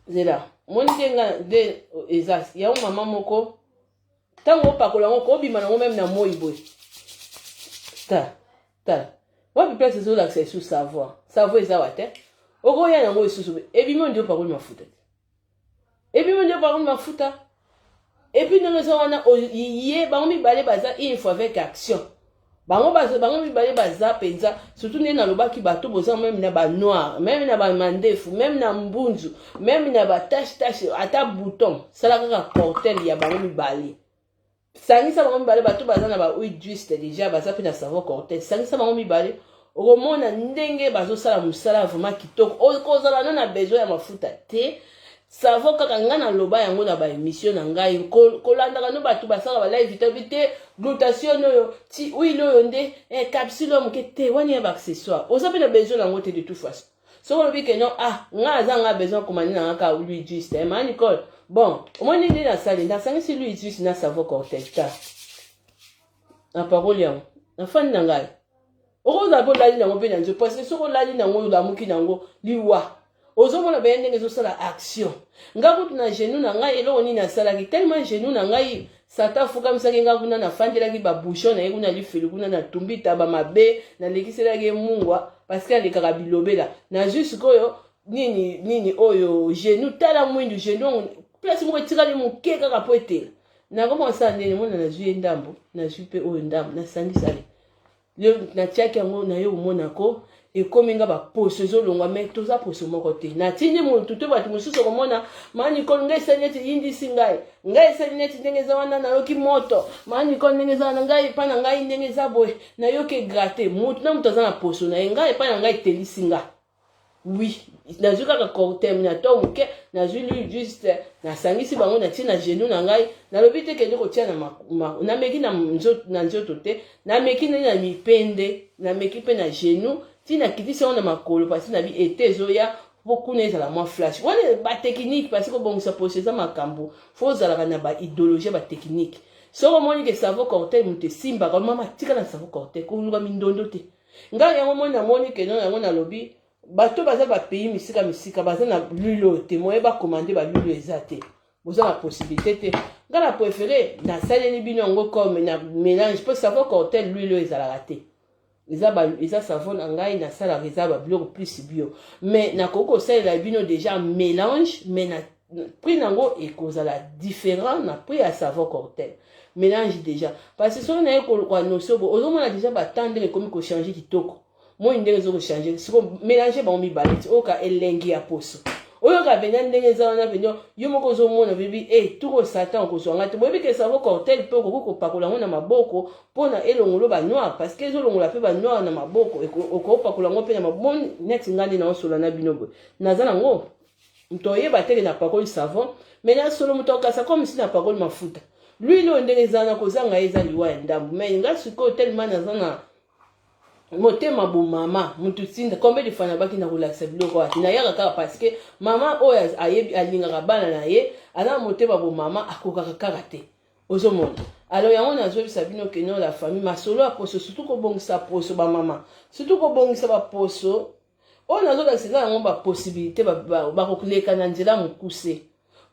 Speaker 1: zela moni te, nga nde eza yango mama moko, ntango opakola yango, kobima nango même na moi boye, ta tala wapi place ezolakisa lisusu savon. Savon eza wa te, okoya yango lisusu ebimi, nde opakoli mafuta te, ebimi nde opakoli mafuta. Et puis ndenge eza wana, ye bango mibale baza une fois avec action, bango mibale baza mpenza, surtout nde nalobaki, bato boza même na banoir, même na bamandefu, même na mbunzu, même na batache tache, ata bouton, sala kaka cortel ya bango mibale, sangisa bango mibale. Bato baza na bahuile juste déjà, baza mpe na savon cortel, sangisa bango mibale, okomona ndenge bazosala mosala vraiment kitoko. Okozala no na besoin ya mafuta te, savon kaka. Ngai naloba yango na baémission na ngai, kolandaka no bato basala balive tabi te, glutation oyo ti huile oyo nde capsule oyo moke te, wani ya baaccessoire, oza mpe na besoin nango te. De toute façon, soki olobi ke non, ah, ngai aza ngai besoin komandi na nga kaka huile juste, ma Nicole, bon, omoni nde nasali, nasangisi huile juste na savon cortel, ta na parole yango nafandi na ngai. Okozala mpe olali nango mpe na nzoto, parce que soki olali nango, olamuki nango liwa, ozomona beye ndenge ezosala action. Nga kutu na genou na ngai, eloko nini nasalaki, tellement genou na ngai satan afukamisaki nga kuna, nafandelaki babouchon na ye kuna, lifeli kuna, natumbi taba mabe, nalekiselaki ye mungwa, parce que alekaka bilobela. Nazwi sikoyo nini nini oyo, genou tala mwindu, genou place moko etikali moke kaka po etela, nakoma kosala ndeni mona, nazwi ye ndambo, nazwi mpe oyo ndambo, nasangisali, natiaki yango, naye komonako Ekomi nga baposo ezolongwa, me toza poso moko te. Natindi motu te. Bato mosusu okomona: "Ma Nicole, ngai esali neti yindisi ngai, ngai esali neti ndenge eza wana, nayoki moto. Ma Nicole, ndenge eza wana, ngai epai na ngai ndenge eza boye, nayoki egratter." Motu na moto aza na poso na ye. Ngai epai na ngai etelisi nga. Oui, nazwi kaka cocktail na to moke, nazwi l'huile juste, nasangisi bango, natie na genou na ngai. Nalobi te kende kotia na, nameki na nzoto te, nameki nde na mipende, nameki mpe na genou, ntina kitisi yango na makolo, parce na bi ete ezoya mpo kuna ezala mwa flash wana. Batechnique, parce kobongisa poso eza makambo fo ozalaka na baidéologie, batechnique. Soki omoni ke savon cocktail moto esimbaka, mama, tika na savon cocktail, koluka mindondo te. Ngai yango moni, namoni keno yango, nalobi bato baza bapays misika misika, baza na l'huile oyo te, moye bacommander bahuile oyo eza te, boza na possibilité te. Ngai na préféré nasaleli bino yango comme na mélange, mpo savon cocktail, l'huile oyo ezalaka te. Eza savon na ngai nasalaka, eza babiloko plus bio, mais nakoki kosalela bino déjà mélange, mais na prix nango ekozala différent na prix ya savon cocktail mélange déjà, parce que soki naye koannoncer bo, ozomona déjà batemps ndenge ekomi kochanger kitoko, moi ndenge ezokochanger. Siko mélange bango mibale ti oyoka elengi ya poso, oyoka mpenza ndenge eza wana mpenza. Yo moko ozomona bebi e turo satan okozwa nga te. Boyebi ke savon cocktail mpe okoki kopakola yango na maboko mpona elongolo banoir, parce que ezolongola mpe banoir na maboko. Okopakola yango mpe na maboko neti nga nde naosola na bino boye, naza nango moto oyeba teke napakoli savon, mais na solo moto akasa comme si napakoli mafuta. L'huile oyo ndenge eza na kozanga ye eza liwa ya ndambo. Mais nga sikoyo, tellement naza na motema bomama, mutu tinda combien de fois nabaki na kolakisa biloko ati nayaka kaka, parce que mama oyo ayebi alingaka bana na ye, aza na motema bomama, akokaka kaka te. Ozomona, alors yango nazoyebisa bino ke non, la famille, masolo ya poso, surtout kobongisa poso, bamama, surtout kobongisa baposo oyo nazolakisa, eza yango bapossibilité bakoleka na nzela mokuse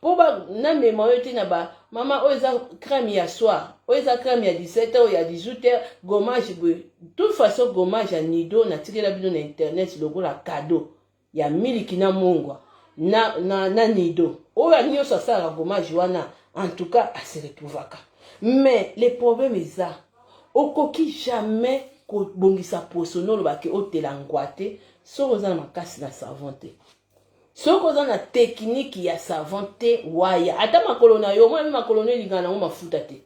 Speaker 1: mpo namema oyo te na bamama. Oyo eza crème ya soir, oyo eza crème ya 17 heures, ya 18 heures, gommage boye. Toute façon, gommage ya nido natikela bino na internet lokola cadeau ya miliki na mungwa na nido. Oyo nyonso asalaka gommage wana, en tout cas ase retrouvaka. Mais le problème eza, okoki jamais kobongisa poso nolobaki otela ngwa te soki oza na makasi na savon te, soki oza na technique ya savon te. Waya ata makolo na yo, omona mpe makolo no elingaka nango mafuta te.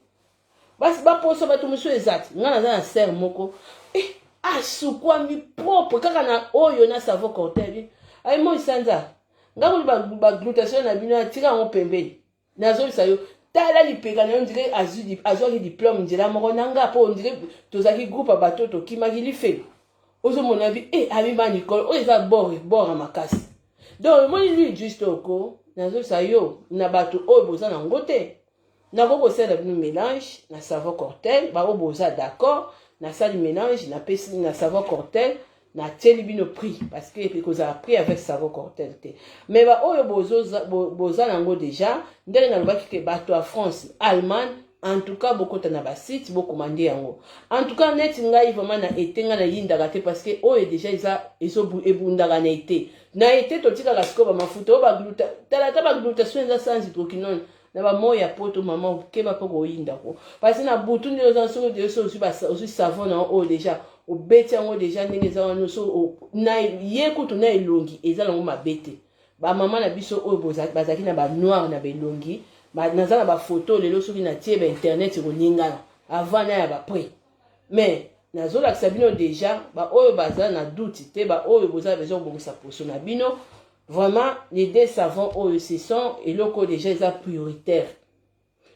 Speaker 1: Basi baposo bato mosusu eza te. Ngai naza na sere moko, eh, asukwami propre kaka na oyo na savon cocktail. Ayi moi sanza ngai koli baglutation na bino, atika yango pembeni. Nazobisa yo, tala lipeka na yo, ndire azwaki diplôme nzela moko na nga, mpo ondire tozalaki groupe ya bato tokimaki lifelo. Ozomona bi e abima Nicole oyo eza bord bord ya makasi. Donc omoni l'huile juste oko nazobisa yo na bato oyo boza nango te, nakoki kosalela bino mélange na savon cocktail. Baoyo boza d'accord, nasali mélange, napesi na savon cocktail, natieli bino prix, parce que ekozala prix avec savon cocktail te. Mais baoyo boza nango déjà, ndenge nalobaki ke bato ya France, Allemagne, en tout cas bokota na basite, bocommander yango. En tout cas neti ngai vraiment na ete ngai nayindaka te, parce que oyo déjà eza ebundaka na ete. Na ete totikaka sikoyo bamafuta oyo bagluta, tala ata baglutation eza sans hydroquinone na bamoi ya poto. Mama, okeba mpo koyindako, parce na butu nde oza, soki deja ozwi savon na oyo déjà, obeti yango déjà ndenge eza wana, so na ye kutu na elongi eza nango mabe te. Bamama na biso oyo bazalaki na banoir na belongi, naza na bafoto lelo, soki natie bainternet ekoningana avant na ya baprès. Mais nazolakisa bino déjà, baoyo baza na doute te, baoyo boza besoin kobongisa poso na bino, vraiment les deux savons oyo, ce sont eloko déjà eza prioritaire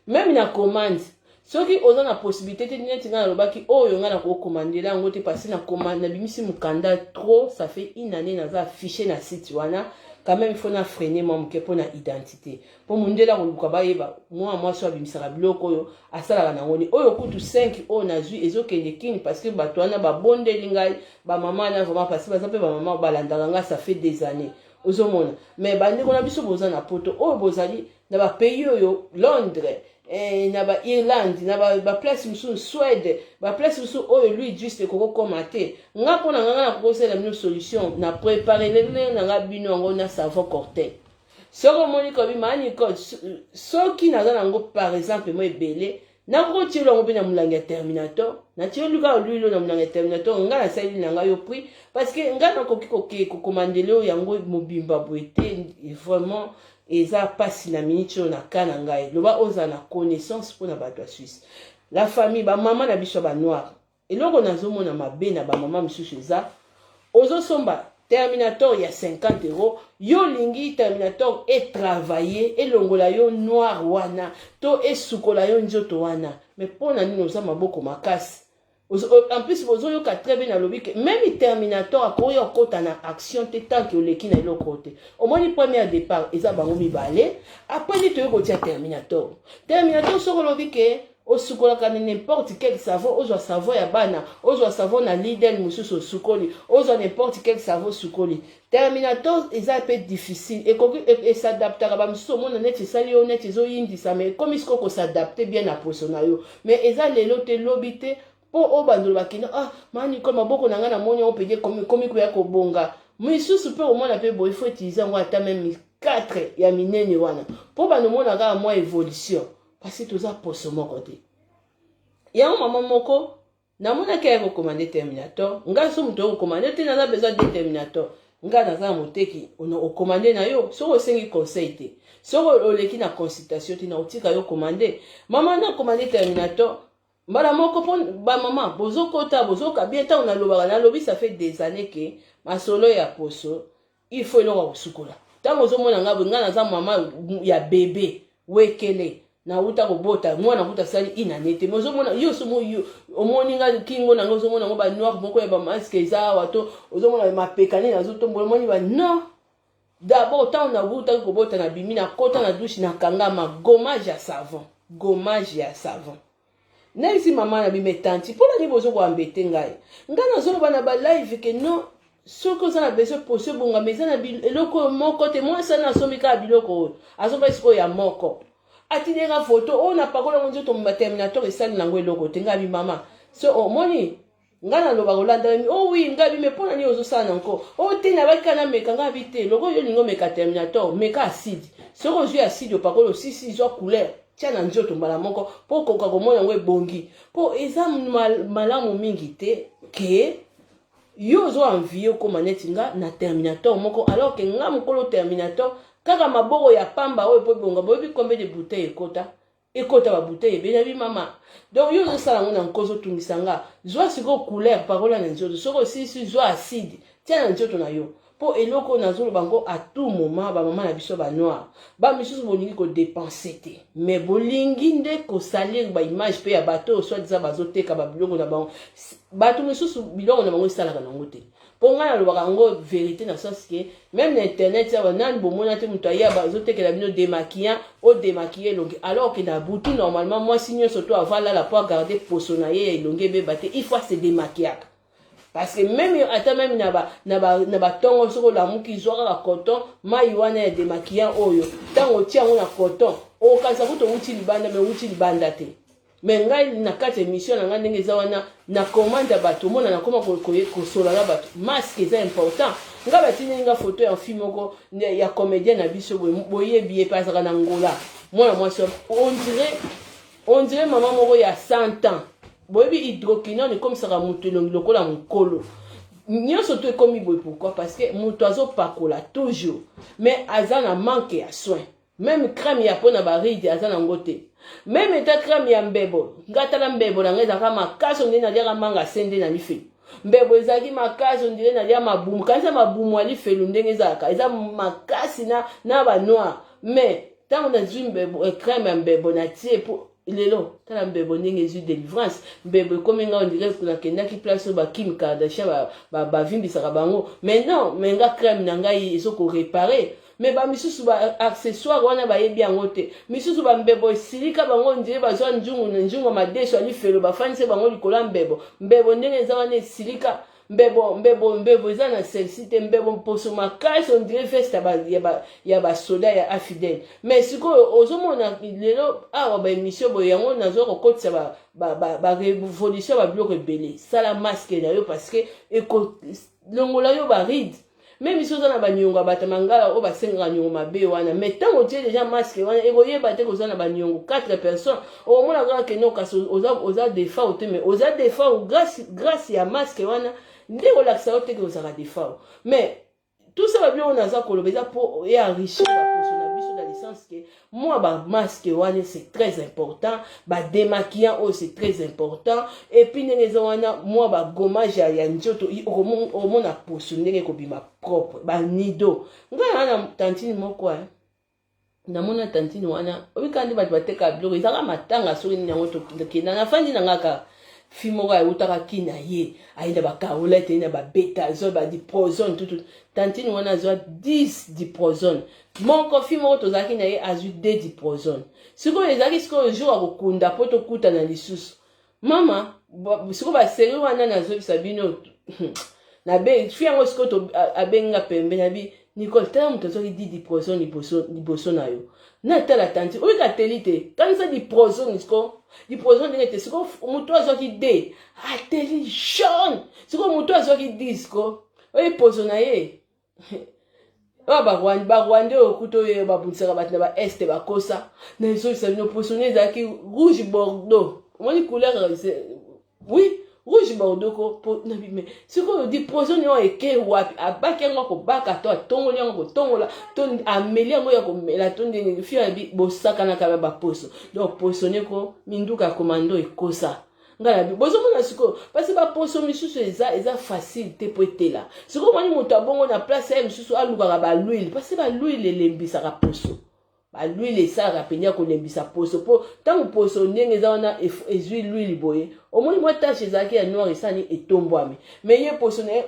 Speaker 1: même na commande. Soki oza na possibilité te, neti ngai nalobaki oyo ngai nakocommandela yango te, parce nabimisi mokanda trop, ça fait une année naza affiché na site wana. Quand même il faut na freiner mwa moke mpo na identité, mpo mondele akoluka bayeba mwa mwasi oyo abimisaka biloko oyo asalaka nango ni oyo. Kutu 5 oyo nazwi ezokende kini, parce que bato wana babondeli ngai, bamama wana vraiment, parce que baza mpe bamama balandaka ngai, ça fait des années. Ozomona, mais bandeko na biso boza na poto, oyo bozali na bapays oyo, Londres, na baIrlande, na baplace mosusu, Suède, baplace mosusu oyo l'huile juste ekokokoma te, nga mpo na nga, nga nakokosalela bino solution na prépare ndenge na nga bino yango na savon cocktail. Soki omoni kobi maa Nicole, soki naza nango par exemple mo ebele, Nakotiela yango mpe na molangi ya Terminator. Natieli kaka l'huile na molangi ya Terminator. Ngai nasaleli na ngai yo prix, parce que ngai nakoki koke kokomandela oyo yango mobimba boye te. Vraiment eza mpasi na miniti oyo na ka na ngai. Loba ozala na connaissance mpona bato ya Suisse. La famille, bamama na biso ya banoir, eloko nazomona mabe na bamama mosusu eza ozosomba Terminator ya 50 euro. Yo olingi Terminator etravaille, elongola yo noir wana to esukola yo nzoto wana, mais mpo na nini oza maboko makasi? En plus bozoyoka très bien, nalobi ke même Terminator akoya okota na action te tant que oleki na eloko te. Omoni, première départ eza bango mibale, après nde toyei kotia Terminator. Terminator, soki olobi ke osukolaka na n'importe quel savon, ozwa savon ya bana, ozwa savon na Lidl mosusu osukoli, ozwa n'importe quel savon osukoli, Terminator eza mpe difficile. Ekoki es'adaptaka. Bamosusu omona neti esali yo neti ezoyindisa, mais ekomi sikoyo kos'adapter bien na poso na yo. Mais eza lelo te, lobi te, mpo oyo bandolo bakende: "Ah, maniko, maboko na ngai namoni yango pede ekomi koya kobonga." Misusu mpe omona mpe boye, faut utiliser yango ata même 4 ya minene wana mpo bandomona kaka mwa évolution, parce toza poso moko te. Yango mama moko namonaki aya kocommander Terminator. Ngai so moto okocommander te, naza besoin de Terminator. Ngai naza na moteki, ocommander na yo. Soki osengi conseil te, soki oleki na consultation te, na otika yo commander. Mama na commander Terminator mbala moko mpo bamama bozokota, bozoka bien. Ntango nalobaka, nalobi ça fait des années ke masolo ya poso, il faut eloko ya kosukola. Ntango ozomona ngai boye, ngai naza mama ya bebe wekele, nauta kobota mwana, kuta asali inane te. Mais ozomona yo somo omoni nga kingo na nga, ozomona yango banoir moko ya bamasque eza awa, to ozomona mapeka nini azotombola. Omoni ba non, d'abord ntango nawutaki kobota, nabimi, nakota na douche, nakangama gommage ya savon, gommage ya savon. Nayebisi mama na bime: "Tanti, mpo nani bozokoambete ngai?" Ngai nazoloba na balive ke non, soki oza na besoin poso ebongama, eza na eloko oyo moko te. Mwasi ana asombi kaka biloko oyo, asomba sikoyo ya moko, atindeli foto oyo napakola yango nzoto ba Terminator, esali nango eloko te. Ngai bi: "Mama, so omoni ngai naloba kolanda mi oh oui." Ngai bi: "Me mpo na nini ozosala na nko oyo te?" Nabaki kaka nameka. Ngai bi te, loko oyo olingi omeka Terminator, meka acide. Soki ozwi acide, opakola, osisi, zwa couleur, tia na nzoto mbala moko mpo okoka komona yango ebongi. Mpo eza malamu mingi te ke yo ozo envie okóma neti nga na Terminator moko, alors ke nga mokolo Terminator kaka maboko ya pamba oyo mpo ebonga. Boyebi combien de bouteille ekota? Ekota babouteille ebele. Nabi: "Mama, donc yo ozosala yango na nko, ozotungisa nga. Zwa sikoyo couleur, pakola na nzoto. Soki osilisi, zwa acide, tia na nzoto na yo." Mpo eloko oyo nazoloba ngo à tout moment, bamama na biso banoir, bamisusu bolingi kodépenser te, mais bolingi nde kosalir baimage mpe ya bato oyo soi-disant bazoteka babiloko na bango. Bato mosusu biloko na bango esalaka nango te. Mpo ngai nalobaka yango vérité na sens ke même na internet awa, nani bomona te moto aya bazotekela bino démaquillant, odémaquiller elongi, alors ke na butu normalement mwasi nyonso to avant alala, po agarder poso na ye ya elongi ebeba te, il faut ase démaquillaka. Parce que même ata même na batongo, soki olamuki, zwa kaka coton, mai wana ya démaquillant oyo, ntango otia yango na coton, okanisa kuta owuti libanda, mais owuti libanda te. Mais ngai na kati ya émission na ngai, ndenge eza wana, na commande ya bato, omona nakoma kosola na bato. Masque eza important. Ngai batindeli nga foto ya fille moko ya comédien na biso, boyebi ye mpe, azalaka na Ngola, mwana mwasi, on dirait mama moko ya 100 ans. Boyebi hydroquinone ekomisaka moto elongi lokola mokolo nyonso to ekomi boye. Pourquoi? Parce que moto azopakola toujours, mais aza na manque ya soin. Même crème ya mpona barides aza nango te, même eta crème ya mbebo. Nga tala, mbebo na ngai ezalaka makasi, ondire naliaka manga se nde na lifelu. Mbebo ezalaki makasi, ondire nalia mabumu. Kanisa mabumu ya lifelu ndenge ezalaka, eza makasi na banoir. Mais ntango nazwi mbebo, crème ya mbebo natie, po lelo tala mbebo ndenge ezwi délivrance. Mbebo ekomi nga on dirait nakendaki place oyo baKim Kardashian bavimbisaka bango. Mais non, mais nga crème na ngai ezokoréparer. Mais bamisusu baaccessoire wana bayebi yango te. Misusu bambebo esilika bango, on dirait bazwa nzungu na nzungu ya madeso ya lifelo, bafandisi bango likolo ya mbebo. Mbebo ndenge eza wana esilika mbebo, mbebo, mbebo eza na selsi te. Mbebo mposo makasi, on dirait veste ya basoda ya AFDL. Mais sikoyo ozomona lelo awa baémission boye, yango nazwa kokotisa barévolution ba, ba, ba babiloko ebele. Sala masque na yo parce que ekolongola yo barides. Meme soki oza na baniongo ya bato ya mangala oyo basengaka niongo mabe wana, mais ntango otie deja masque wana, ekoyeba te koza na baniongo 4 personnes. Okomona kaka que no, kasi oza defao te, mais oza defao grâce ya masque wana nde kolakisa yo te que ozalaka defao. Mais tout ça, babiloko naza koloba eza mpo enrichir baposo na biso, dans le sens que mwa bamasque wana, c'est très important, badémaquillant oyo, c'est très important. Et puis ndenge eza wana, mwa bagommage ya nzoto, okomona poso ndenge ekobima propre, banido. Ngai na tantine moko, namona tantine wana, obika nde bato batekaka biloko, ezalaka matanga soki nini yango. Tokenda, nafandi na nga kaka, fi moko ayutaka kina ye, aye na bacarollete, ye na babetazole, badiprozone, tutu. Tantine wana azwa 10 diprozone moko, fi moko tozalaki na ye azwi 2 diprozone. Sikoyo ezalaki sikoyo jour akokunda mpo tokutana lisusu. Mama, sikoyo baseri wana nazobisa bino, nabe fi yango sikoyo abenga pembeni, abi: "Nicole, tala moto azwaki 10 diprozone liboso na yo." Natala tantine oyo, kateli te, kanisa diprozone. Siko diprozone ndenge te, siko moto azwaki deux ateli jaune, siko moto azwaki 10, siko oyo poso na ye oyo Barwandais oyo kuta oyo babundisaka bato na baeste, bakosa na ezobisa bino, poso ne ezalaki rouge bordeaux. Omoni couleur? Oui, rouge bordeaux ko na bime. Sikoyo diprozone oyo eke wapi? Abaki yango akobaka to atongoli yango kotongola to ameli yango ya komela to ndenge. Fi abi bosakanaka ba baposo. Donc poso neko minduka ya komando ekosa ngai na bi bozomona sikoyo, parce baposo misusu eza facile te po etela. Sikoyo omoni moto abongo na place ye mosusu alukaka bahuile, parce bahuile elembisaka poso. Bahuile esalaka mpenza ya kolembisa poso, mpo ntango poso ndenge eza wana ezwi l'huile boye, omoni mwa tache ezalaki ya noir esani etombwami. Mais ye poso na ye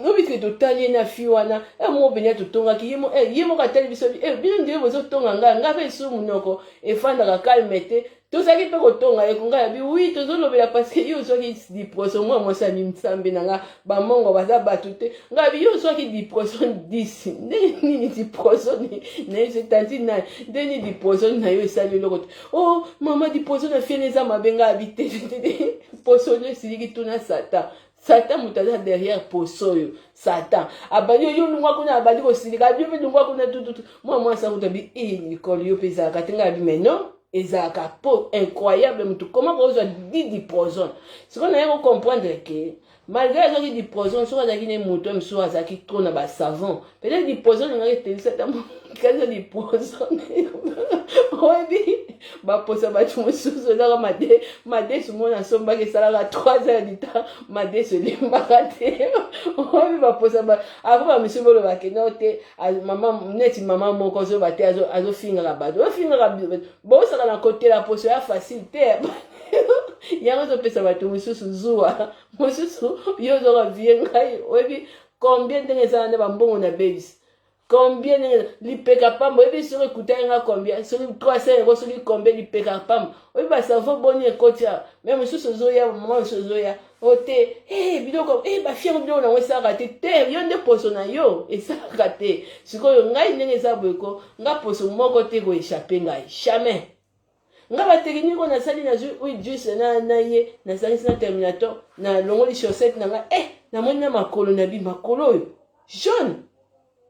Speaker 1: nobike, totali ye na fi wana e moko mpenza totongaki ye moko atali biso: "Bino ndenge bozotonga ngai, ngai mpe esu monoko efandaka calme te." Tozalaki mpe kotonga ye kongai yabi wi tozolobela, parce que yo ozwaki diproso. Mwa mwasi ya nzambe na nga, bamongo baza bato te. Ngai abi: "Yo ozwaki diproso 10, ndenge nini diproso na yo tantine na ndenge nini diproso na yo esali eloko te?" "Oh mama, diproso na fiene eza mabe." Ngai abi: "Te te, poso no esiliki, tuna Satan. Satan moto aza derrière poso oyo. Satan abandi yo, lungwa kuna." Abandi kosilika, abi: "Yo mpe lungwa kuna." Tututu, mwa mwasi akuta bi e Nicole, yo mpe ezalaka te. Ngai abi: "Mais non, ezalaka po incroyable, motu koma kozwa 10 diprozone." Sikoyo naye kocomprendre que malgré azwaki diprozone, soki azalaki ne moto mosusu azalaki trop na basavon, peut-être diprozone engaki etelisa ta kaza diprozone. Oyebi baposa bato mosusu ezaka madesu mona asombaki, esalaka 3 heures du temps, madesu elembaka te. Oyebi baposa après bamisusu bolobake no te, mama neti mama moko azoba te, azofingaka bato, ofingaka bosaka na kotela poso ya facile te. Yango ezopesa bato mosusu zuwa mosusu. Yo ozoka vie ngai, oyebi combien ndenge ezala nde bambongo na babes, combien ndenge lipeka pamba, oyebi soki ekutaki nga combien, soki 300 euro, soki combien lipeka pamba, oyebi basavon boni ekotia. Mais mosusu ozoya, mama mosusu ozoya o te, hey, biloko hey, bafiango biloko nango esalaka te te. Yo nde poso na yo esalaka te. Sikoyo ngai ndenge eza boye ko, nga poso moko te koéchapper ngai jamais. Nga batechnique oyo nasali, nazwi huile juice na ye, nasangisi na terminator, nalongoli chaussette na ngai, eh, namoni na makolo na bi makolo oyo jaune.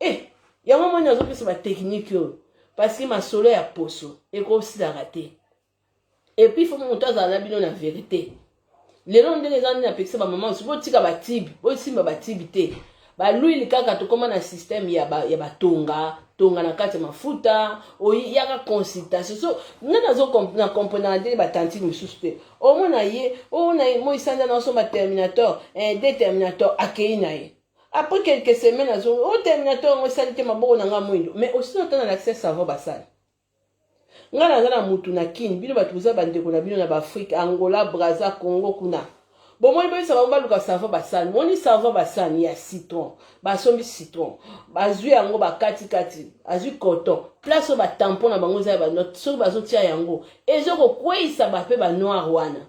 Speaker 1: Eh, yango moni nazopesa batechnique oyo, parce que masolo ya poso ekosilaka te. Et puis faut moto azala na bino na vérité. Lelo ndenge eza nde napekisa bamama mosusu: botika batibi, bosimba batibi te, bahuile kaka. Tokóma na système ya batonga tonga na kati ya mafuta oyaka consultation. So nga na comprendre ndenge batantine mosusu te. Omona ye oyo na moisanda na osomba terminator, de terminator, akei na ye, après quelques semaines azongi: "O terminator yango esali te, maboko na nga mwindo." Mais aussi ota na l'accès savon basali. Ngai naza na mutu na Kini, bino bato boza bandeko na bino na baAfrike, Angola, Braza, Congo kuna, bomoni boyebisa bango baluka savon basani. Moni savon basani ya citron, basombi citron, bazwi yango bakatikati, azwi coton, place oyo batampon na bango eza ya banote, soki bazotia yango ezokokweyisa bape banoir wana.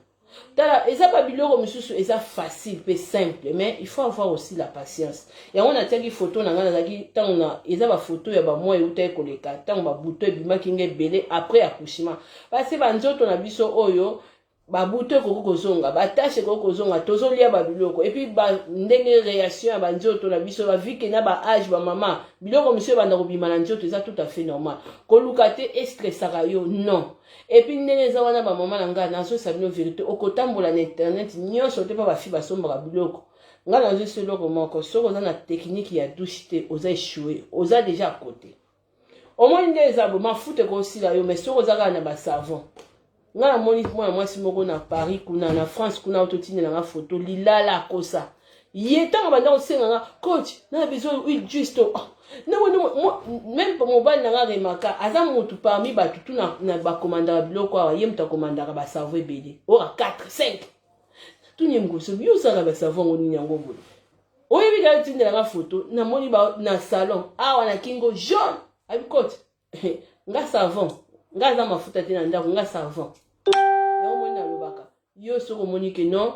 Speaker 1: Tala, eza babiloko mosusu eza facile mpe simple, mais il faut avoir aussi la patience. Yango natiaki foto na ngai, nazalaki ntango na eza bafoto ya bamwa eutaki koleka, ntango babuto ebimaki nga ebele après accouchement, parce banzoto na biso oyo. Babuto ekoki kozonga, batache ekoki kozonga, tozolia babiloko et puis ba, ndenge réaction ya banzoto na biso bavike na baage, bamama, biloko mosusu ebanda kobima na nzoto, eza tout à fait normal. Koluka te estressaka yo, non. Et puis ndenge eza wana, bamama na ngai, nazosa bino vérité, okotambola na internet nyonso te mpo bafi basombaka biloko. Ngai nazosa eloko moko: soki oza na technique ya douche te, oza échoué, oza déjà à côté. Omoni nde eza boye, mafuta ekosila yo, mais soki oza kaka na basavon. Ngai namoni mwana mwasi moko na Paris kuna, na France kuna, ototindelanga foto, lilala akosa ye. Ntango banda kosenganga: "Coach, na besoin huile juste." Même mobali na nga remaka, aza motu parmi bato tu na bakomandaka biloko awa, ye moto akomandaka basavon ebele, ora 4 5. Tuni ye mokoso: "Yo osalaka basavon yango nini?" Yango boye, oyebi kaka, etindelanga foto, namoni na salon awa na kingo jaune. Abi: "Coach, nga savon, nga aza mafuta te na ndako, nga savon." Yango moni nalobaka yo, soki omoni ke non,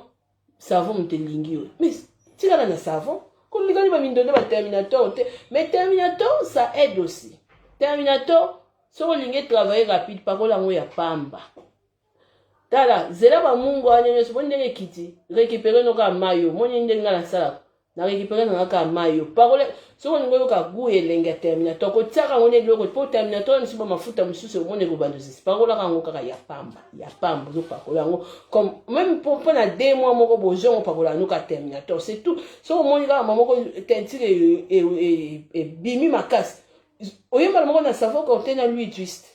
Speaker 1: savon moto elingi yo, mais tikala na savon, kolikani bamindondo, baterminator te. Mais terminator, ça aide aussi. Terminator, soki olingi travailler rapide, pakola yango ya pamba. Tala, zela bamungu wana nyonso, moni ndenge ekiti, récupérer no kaka mai. Yo moni ndenge nga nasalaka, na récupérer nanga kaka mai. Yo parole, soki olingi oyoka goût elenge ya terminator, kotiaka yango na eloko, mpo terminator mosusu, bamafuta mosusu, omoni ekobanda osisi. Pakolaka yango kaka ya pamba, ya pamba, ozopakola yango comme même mpo na 2 mois moko bozongo, opakola yango kaka terminator, c'est tout. Soki omoni kaka ma moko teinture ebimi makasi, oyembala moko na savon corte na l'huile juste.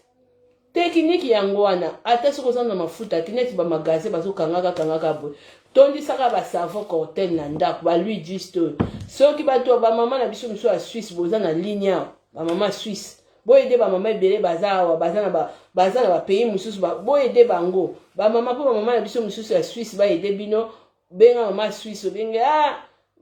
Speaker 1: Technique yango wana. Ata soki oza na mafuta te, neti bamagasin bazokangaka kangaka boye, tondisaka basavon cortel na ndako, bal'huile juste oyo. Soki bato, bamama na biso mosusu ya Suisse, boza na ligne awa, bamama Suisse, boyede bamama ebele baza awa, baza na bapays mosusu, boyede bango bamama, mpo bamama na biso mosusu ya Suisse bayede bino. Benga mama Suisse, obenge: "Ah,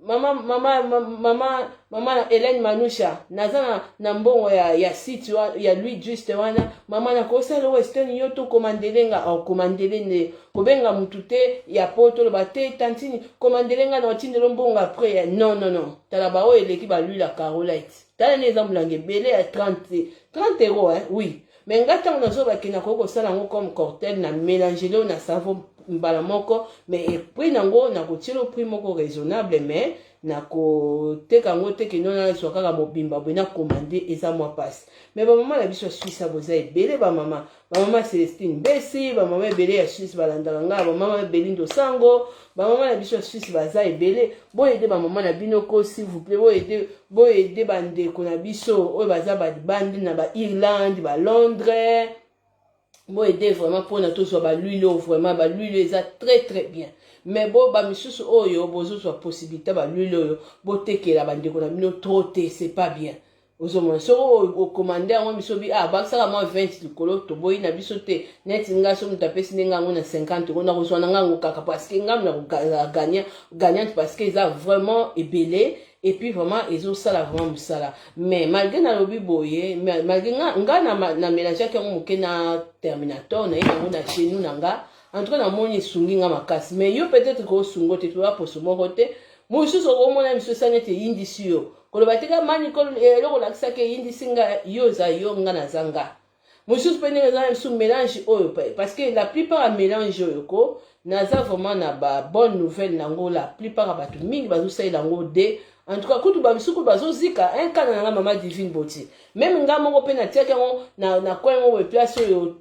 Speaker 1: mama, mama, mama, mama Hélène Manusha, naza na mbongo ya site ya l'huile juste wana. Mama, nakosala Western, yo tokomandele nga." Okomandele nde kobenga mutu te ya po toloba te: "Tantine, komandele nga na otindelo mbongo après." Ya non, non, non. Tala baoyo eleki bal'huile ya Carolite, tala nde eza molango ebele ya 30, 30 euros, hein? Oui, mais nga ntango nazobakenda, koki kosala yango comme cortel na mélanger oyo na savon mbala moko, mais prix nango nakotiela prix moko raisonnable, mais nakoteka yango te kendo nazwa kaka mobimba boye na commande, eza mwa mpasi. Mais bamama na biso ya Suisse boza ebele, bamama Celestine Mbesi, bamama ebele ya Suisse balandaka ngai, bamama Belindo Sango, bamama na biso ya Suisse baza ebele. Boyede bamama na bino ko, s'il vous plaît, boyede, boyede bandeko na biso oyo baza balibandi na baIrlande, baLondres, boyede vraiment mpona tozwa bal'huile oyo. Vraiment, bal'huile eza très très bien. Mais bo bamisusu oyo bozozwa possibilité bal'huile oyo, botekela bandeko na bino trop te, c'est pas bien. Ozomona, soki okomande yango, biso bi ah, bakisaka mwa 20 likolo, toboyi na biso te. Neti nga, so moto apesi ndenge yango na 50 euro, nakozwa na nga yango kaka, parce que ngambi na gagnante, parce que eza vraiment ebele et puis vraiment ezosala vraiment mosala. Mais malgré nalobi boye, malgré nga na mélangeaki yango moke na terminator, naye yango na genou na nga. En tout cas, namoni esungi nga makasi. Mais yo peut-être kosungo te, toya poso moko te. Mosusu okomona miso esani ete eyindisi yo, koloba te ka mani eloko olakisaki eyindisi nga. Yo oza yo, nga naza nga. Mosusu mpe ndenge eza na biso mélange oyo, parce que la plupart ya mélange oyo ko, naza vraiment na babonne nouvelle nango. La plupart ya bato mingi bazosalela yango de, en tout cas kutu bamisuku bazozika nkana na nga, mama Divine Boti. Même nga moko mpe natiaki yango na coin moko boye, place oyo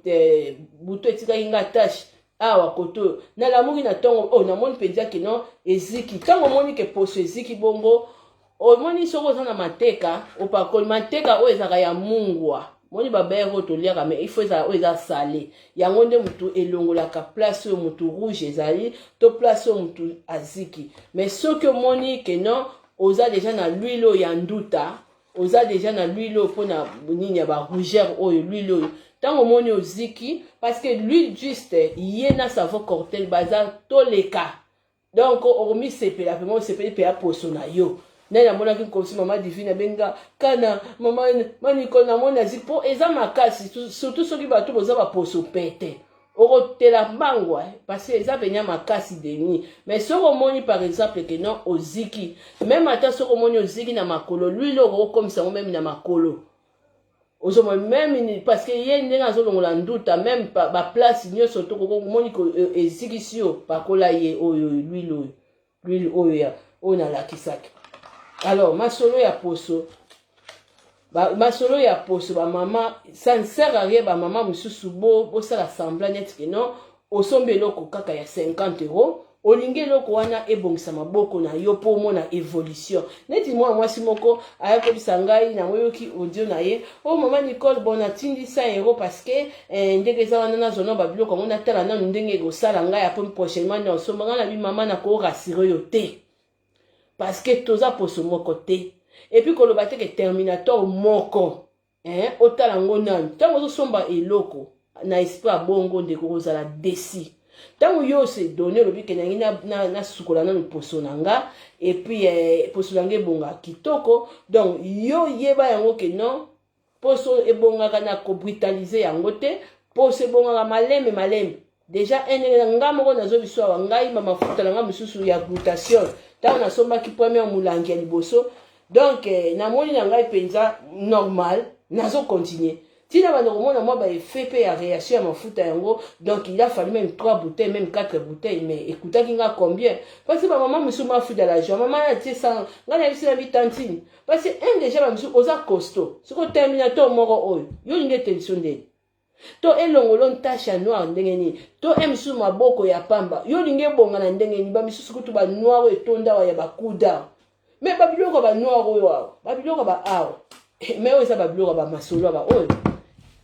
Speaker 1: buto etikaki nga tache awa kote oyo. Nalamuki na ntongo oyo, namoni mpenza kino eziki. Ntango omoni ke poso eziki bongo, omoni soki oza na mateka, opakoli mateka oyo ezalaka ya mungwa. Moni babeurre oyo toliaka, mais il faut ezala oyo eza salé. Yango nde motu elongolaka place oyo motu rouge ezali to place oyo motu aziki. Mais soki omoni ke non, oza déjà na l'huile oyo ya nduta, oza déjà na l'huile oyo mpona nini ya barougeur oyo, l'huile oyo, ntango omoni oziki, parce que l'huile juste ye na savon cortel baza toleka. Donc okomisepela mpenza, osepeli mpe ya poso na yo. Nde namonaki nkosi mama Divine abenga kana mama Manikole, namoni aziki mpo eza makasi, surtout soki bato boza baposo pete, okotela mbango, parce que eza penya makasi deni. Mais soki omoni par exemple ke non, oziki, même ata soki omoni oziki na makolo, l'huile okokomisa yango même na makolo. Ozomona même, parce que ye ndenge azolongola nduta, même baplace nyonso tokomoni ezikisi yo, pakola ye oyo l'huile, oyo l'huile oyo ya oyo nalakisaki. Alors masolo ya poso, masolo ya poso, bamama, ça ne sert à rien. Bamama mosusu bosala semblant neti ke non, osombi eloko kaka ya 50 euro, olingi eloko wana ebongisa maboko na yo mpo omona évolution. Neti mwana mwasi moko aya kobisa ngai, namoyoki audio na ye: "O oh, mama Nicole, bon, natindi 100 euro parce que ndenge eza wana, nazwa nano babiloko yango, natala nanu ndenge ekosala ngai, après prochainement nde osomba." Ngai nabi: "Mama, nakorassurer yo te, parce que toza poso moko te. Et puis koloba te ke Terminator moko, eh, otala yango nanu." Ntango ozosomba eloko na esprit ya bongo, ndeko, kozala déçu. Ntango yo ose donné, olobi ke nangi nasukola nanu poso na nga, et puis poso na nga ebonga kitoko. Donc yo yeba yango ke non, poso ebongaka na kobrutaliser yango te, poso ebongaka malembe malembe. Déjà ndenge nga moko nazobiso awa, ngai bamafuta na nga mosusu ya glutation, ntango nasombaki première molangi ya liboso, donc namoni na ngai mpenza normal, nazocontinuer ntina banda komona mwa baeffet mpe ya réaction ya mafuta yango. Donc il a fallu même trois bouteilles, même quatre bouteilles, mais ekutaki nga combien? Parce que bamama mosusu, mafuta la joie, mama natie sa ngai nayebisi na bitantine, parce que un déjà, bamosusu oza costaud. Soki Terminator moko oyo, yo olingi etelisi ndeni to elongolo ntashe ya noir ndenge nini? To e misusu maboko ya pamba, yo olingi ebonga na ndenge nini? Bamisusu kutu banoir oyo etonda awa ya bakuda, mais babiloko ya banoir oyo awa, babiloko ya baawa, mais oyo eza babiloko ya bamasolo ya baoyo.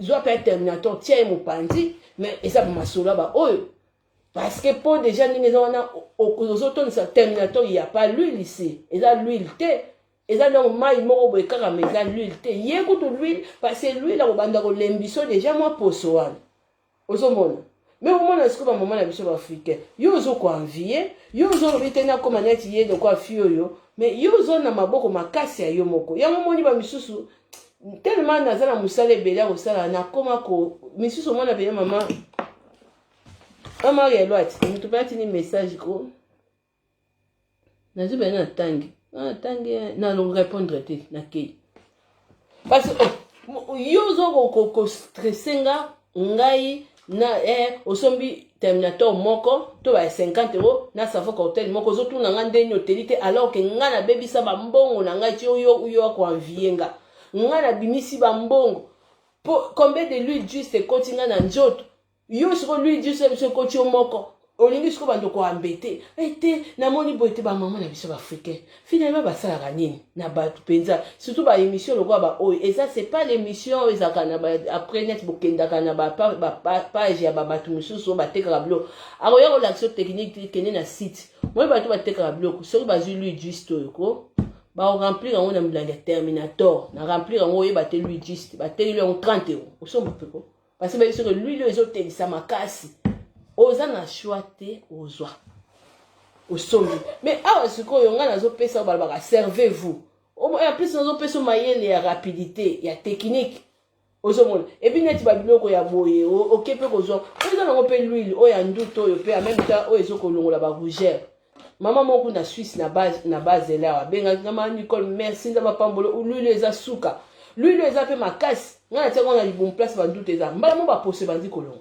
Speaker 1: Zwa mpe Terminator, tia ye mopanzi, mais eza bamasolo ya baoyo, parce que mpo déjà ndenge eza wana, ozotondisa Terminator, ya pas l'huile ici, eza l'huile te, eza donc mai moko boye kaka, mais eza l'huile te. Ye kutu l'huile, parce que l'huile akobanda kolembiso déjà mwa poso wana, ozomona. Mais omona sikoyo bamama na biso baafricain, yo ozokoenvier, yo ozolobi te nakóma neti ye lokwa fi oyo, mais yo ozona maboko makasi ya yo moko. Yango omoni bamisusu, tellement naza na mosala ebele ya kosala, nakóma ko misusu. Omona pene mama, mama Arielwati, moto mpe atini message ko, nazwi bene, natangi, natangi, na répondre te, nakei, parce que oh, yo ozo kostresser nga ngai na osombi Terminator moko to ba 50 euro na savon cocktail moko, ozotuna nga ndeni oteli te, alors ke nga nabebisa bambongo na ngai ti oyo oyo akoenvier nga. Nga nabimisi bambongo po combien de l'huile juste ekoti nga na nzoto. Yo siko l'huile juste biso ekoti yo moko, olingi siko bando koambete ete namoni boye te. Bamama na biso baafricain, finalement basalaka nini na bato mpenza? Surtout baémission lokola baoyo eza, c'est pas l'émission oyo ezalaka na après net, bokendaka na bapage ya babato mosusu oyo batekaka biloko, akoya kolakisa technique. Kende na site moi, bato batekaka biloko, soki bazwi l'huile juste oyo ko bakoremplir yango na milangi ya Terminator, na remplir yango, oyeba te l'huile juste, batekeli yango 30 euro, osomba peko, parce que bayebi soki l'huile oyo ezotelisa makasi, oza na choix te, ozwa, osombi. Mais awa sikoyo ngai nazopesa oyo balobaka servez-vous. En plus nazopesa mayele ya rapidité ya technique, ozomona. Et puis neti babiloko ya boye, oke mpe kozwa oyo eza nango mpe l'huile oyo ya nduta, oyo mpe en même temps oyo ezokolongola barougeur. Mama moko na Suisse, na Basel awa, abengaki nga: "Mama Nicole, merci, Nzambe apambolo, l'huile eza suka, l'huile eza mpe makasi. Ngai natiaka na libumu, place banduta eza, mbala mo baposo ebandi kolonga."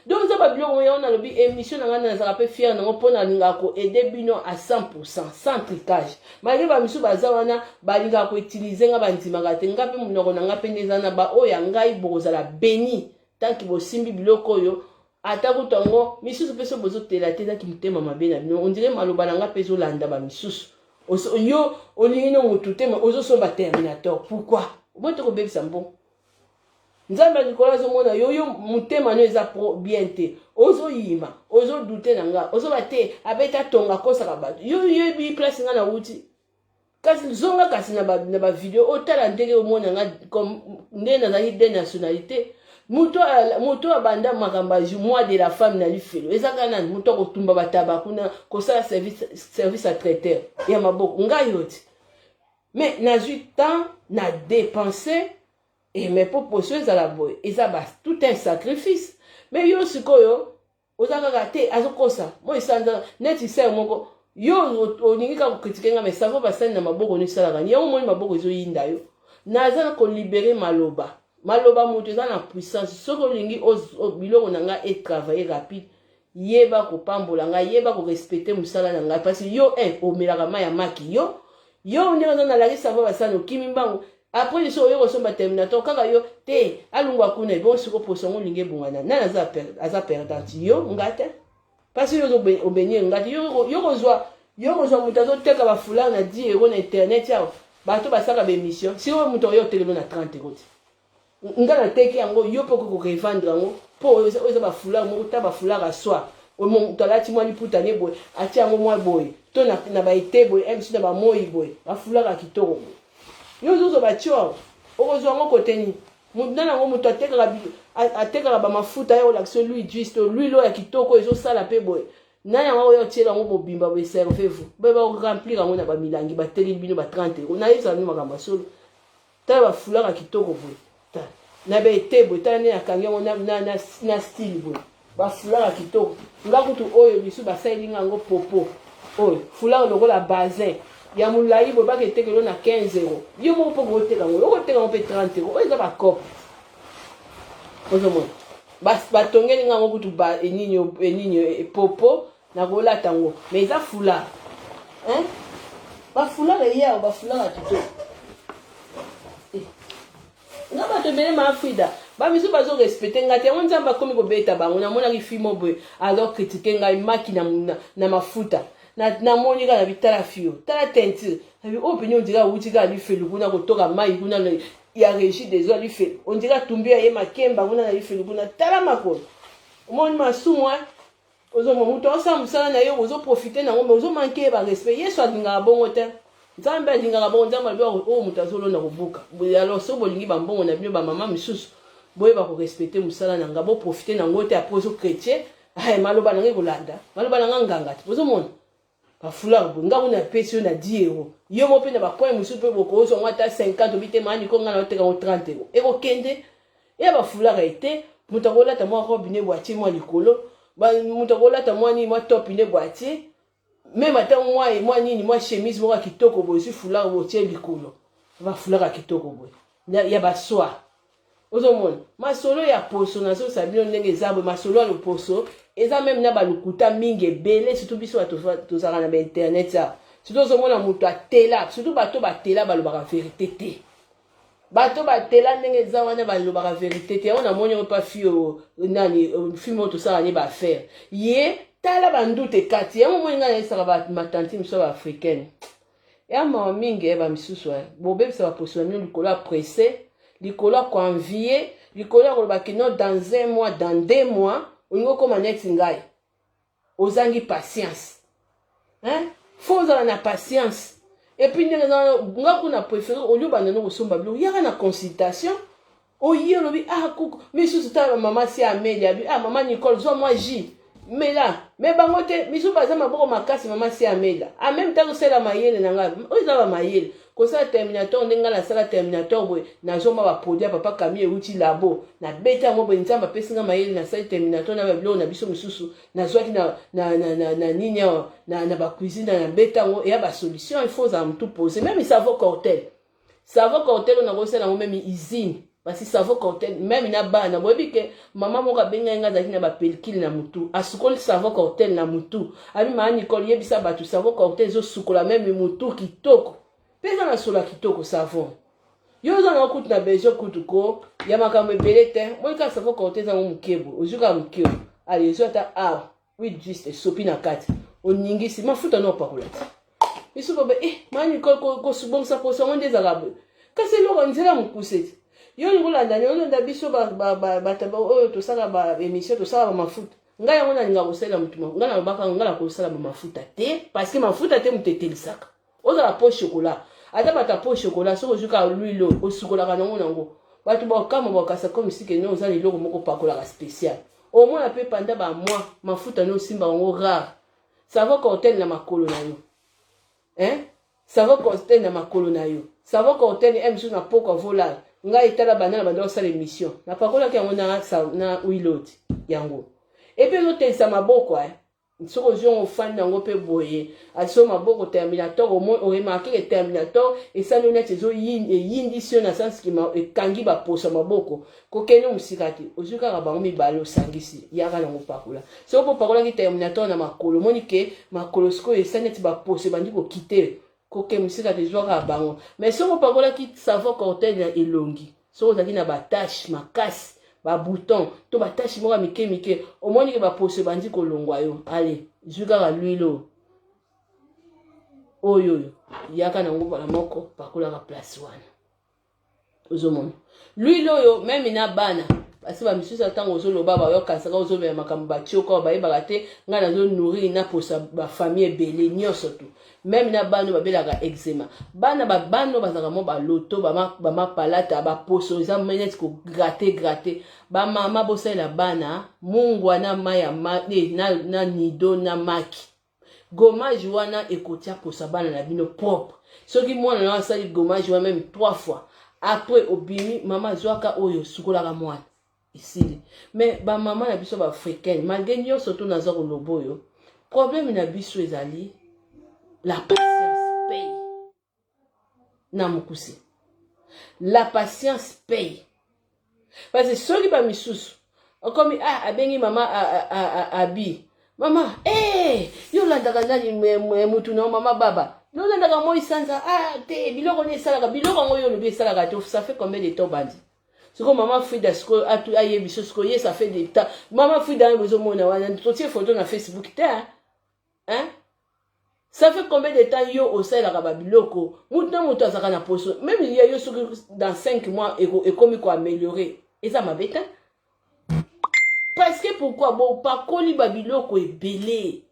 Speaker 1: Donc eza babiloko yango nalobi. Émission na ngai, nazalaka mpe fier nango mpo nalingaka koaider bino à 100 sans tricage, malgré bamisusu baza wana balingaka koutiliser nga, bandimaka te. Nga mpe monoko na nga mpe nde eza na baoyo ya ngai. Bokozala béni tant que bosimbi biloko oyo, ata kutu yango misusu mpe so bozotela te, ezaki motema mabe na bino. Ondire maloba na nga mpe ezolanda bamisusu. Yo olingi no motu te, ozosomba Terminator, pourquoi? Oboyi te kobebisa mbongo. Nzambe ya likolo azomona yo, yo motema no eza pro bien te, ozoyima, ozodouter na nga, ozoba te, abeti atonga, akosaka bato. Yo yebi place nga nauti, kasi zonga kasi na bavideo, otala ndenge omona nga ndenge nazalaki de nationalité. Moto abanda makambo ya mois de la femme na lifelo, eza kaka nani? Moto akotumba bataba kuna, kosala service ya traiteur ya maboko, ngai yo ti. Mais nazwi temps na dépenser e, mais mpo poso ezala boye, eza ba tout un sacrifice. Mais yo sikoyo oza kaka te, azokosa mo esanza neti sere moko. Yo olingi kaka kocritiquer nga, mais savon basali na maboko no esalaka yango. Omoni maboko ezoyinda yo. Naza na kolibérer maloba. Maloba moto eza na puissance. Soki olingi biloko na ngai etravaille rapide, yeba kopambola ngai, yeba korespecte mosala na ngai. Parce yo un omelaka mai ya maki, yo yo ndenge oza nalakisa vo basani, okimi mbangu. Après liso oyo kosomba terminator kaka yo te, alungwa kuna. Ebongo siko poso yango olingi ebongana, nani aza perdante? Yo, nga te, parce yo obenir nga te. Yo kozwa, yo kozwa moto azoteka bafoulard na 10 euro na internet awa, bato basalaka baémission. Sikoyo moto oyo otekelo na 30 euro te, nga nateki yango, yo mpe okoki korevendre yango, mpo oyo eza bafoulard moko ta bafoulard ya soie. Moto alati mwa liputa ne boye, atia yango mwa boye to na baete boye, msu na bamoi boye, bafoulard ya kitoko boye. Yo ozozwa batior, okozwa yango kote nini? Nani yango moto atekaka bamafuta ya olakisa l'huile juste, l'huile oyo ya kitoko ezosala mpe boye? Nani yango oyo otiela yango mobimba boye? Servez-vous boye, baremplir yango na bamilangi, bateli bino ba 30 euro. Nayebisaka bino makambo ya solo. Tala bafoulard ya kitoko boye, tala na baete boye, tala nde nakangi yango na style boye, bafoulard ya kitoko. Nga kutu oyo misu basaleli nga yango popo oyo, foulard lokola bazin ya molai boye, baka etekelo na 15 euro. Yo moko mpo koteka yango, okoteka yango mpe 30 euro. Oyo eza bacope, ozomona batongeli nga yango kutu enini enini popo, nakolata yango. Mais eza foulard, hein? Bafoulard eyawa, bafoulard ya kitoko. Nga bato ebele maafrida bamisu bazorespecte ngai te, yango Nzambe akomi kobeta bango. Namonaki fimo boye, azocritiquer ngai maki na mafuta. Namoni kaka na bitala fio, tala teinture oyo pene, on dirait awuti kaka lifelu kuna, kotoka mai kuna ya Régie des eaux, lifelu, on dirait atumbi ya ye makemba kuna na lifelu kuna. Tala makolo, omoni masumu. Ozomona moto aosala mosala na ye, ozoprofite nango, mais ozomanquer ye barespect. Yesu alingaka bongo te, Nzambe alingaka bongo. Nzambe alobi oyo moto azolonda kobuka. Alors soki bolingi bambongo na bino, bamama misusu, boyeba korespecte mosala na nga, boprofite nango te. Après ozo chrétien, maloba na nga ekolanda maloba na nga nganga te. Bozomona bafoulard boye, nga kuna napesi yo na 10 euro. Yo mo mpe na bacoin mosusu mpe bokozwa ngo ata 50. Obi te, maani ko nga na oteka ngo 30 euro, ekokende. Eya bafoulard ete moto akolata mwa robe ne boye, atie mwa likolo, moto akolata mwa nini, mwa top ne boye, atie même ata mwa nini, mwa chemise moko ya kitoko boye, ozwi foulard boye, otie likolo. Bafoulard ya kitoko boye ya basoie. Ozomona masolo ya poso, nazosala bino ndenge eza boye. Masolo ya loposo eza même na balukuta mingi ebele, surtout biso bato tozalaka na bainternet awa. Surtout ozomona moto atela, surtout bato batela balobaka vérité te. Bato batela ndenge eza wana balobaka vérité te. Yango namoni yango mpa fio nani, film oyo tosala ne baaffaire ye, tala banduta ekati yango. Omoni ngai nayesaka bamatante miso ya baafricaine ya mawa mingi, ya bamisusu bobebisa baposo na bino likolo ya presse, likolo ya koenvier, likolo ya koloba kino dans un mois, dans 2 mois olingi okóma neti ngai. Ozangi patience, hein? Faut ozala na patience. Et puis ndenge nga kuna préféré olie obanda no kosomba biloko, yaka na consultation, oye olobi: "Ah kuku." Misusu, tala bamama si ameli abi: "Ah mama Nicole, zwa mwa jus, mela." Me bango te, misusu baza maboko makasi. Mama si amela en même temps kosala mayele na ngai oyo eza bamayele kosala terminator. Ndenge ngai nasala terminator boye, nazomba baproduit ya papa Kami euti labo, nabeta yango boye. Nzambe apesi nga mayele, nasali terminator na babiloko na biso mosusu nazwaki na nini awa na bacuisine, nabeta yango. Eya basolution. Il faut ozala motu posé. Même savon cortel, savon cortel oyo nakosala yango même usine, parce que savon cortel même na bana boyebi ke mama moko abengai nga, azalaki na bapelkile na mutu, asukoli savon cortel na mutu. Abi: "Maa Nicole, yebisa bato savon cortel ezosukola même mutu kitoko mpe eza na solo ya kitoko." Savon yo oza nango kutu na besoin kutu ko ya makambo ebele te. Moi kaka savon cortel ezango moke boye, ozwi kaka moke oyo, ale ezwi ata awa huile juste, esopi na kati, oningisi mafuta no opakola te. Biso bobe eh, maa Nicole, kobongisa poso yango nde ezalaka boye, kasi eloko nzela mokuse te. Yo olingi olanda nini? Olanda biso bato oyo tosala baémission, tosala bamafuta. Ngai yango nalinga kosalela motu, ngai nalobaka ngai nakosala bamafuta te, parce que mafuta te moto etelisaka ozala po chocolat. Ata bato ya po chocolat, soki ozwi kaka l'huile oyo osukolaka nango, bato bakama bakasa comme sike no oza na eloko moko opakolaka spécial. Omona mpe panda bamwa mafuta no osimbaka yango rare. Savon cortel na makolo na yo, hein? Savon cortel na makolo na yo, savon cortel e mosusu na poko avolala. Ngai etala banda na banda kosala émission, napakolaki yango na huile oti yango, et puis ezotelisa maboko. Soki ozwi yango, ofandi yango mpe boye, aso maboko terminator, oremarquer ke terminator esali neti eyindisi yo na sens que ekangi baposo ya maboko. Kokende mosika te, ozwi kaka bango mibale, osangisi, yaka nango, pakola. Soki mpo opakolaki terminator na makolo, omoni ke makolo sikoyo esali neti baposo ebandi kokite. Koke mosika te, zwaka bango. Mais soki opakolaki savon cortel na elongi, soki ozalaki na bataches makasi, babouton to bataches moko ya mike mike, omoni ke baposo ebandi kolongwa yo, ale zwi kaka l'huile oyo, yaka nango mbala moko, pakolaka place wana. Ozomona l'huile oyo, même na bana, parce bamisusu, ntango ozoloba, bayokanisaka ozolobela makambo batioka oyo bayebaka te. Ngai nazonourrir na posa bafamille ebele nyonso tu, même na bana oyo babelaka eczéma. Bana, babana oyo bazalaka mwa baloto, bamapalata, baposo eza neti kogratter gratter. Bamama, bosalela bana mungwa na mai ya ma, na nido na maki. Gommage wana ekotia posa bana na bino propre. Soki mwana na asali gommage wana même trois fois, après obimi, mama azwaka oyo, sukolaka mwana, esili. Mais bamama na biso baafricaine, malgré nyonso to naza koloba oyo, problème na biso ezali la patience paye. Na mokuse, la patience paye, parce que soki bamisusu okomi, ah, abengi mama abi, mama, hey, yo olandaka nani? Mutu na mama baba, yo olandaka moi sanza. Ah te, biloko nini esalaka? Biloko yango oyo olobi esalaka te, ça fait combien de temps bandi? Sikoyo mama Frida, sikoyo ayebi so sikoyo ye, ça fait de temps mama Frida wana bozomona wana, totie photo na Facebook te, hein? Ça fait combien de temps yo osalelaka babiloko? Mutu na moto azalaka na poso, même ya yo, soki dans 5 mois ekomi koaméliorer, eza mabe te. Parce que pourquoi bopakoli babiloko ebele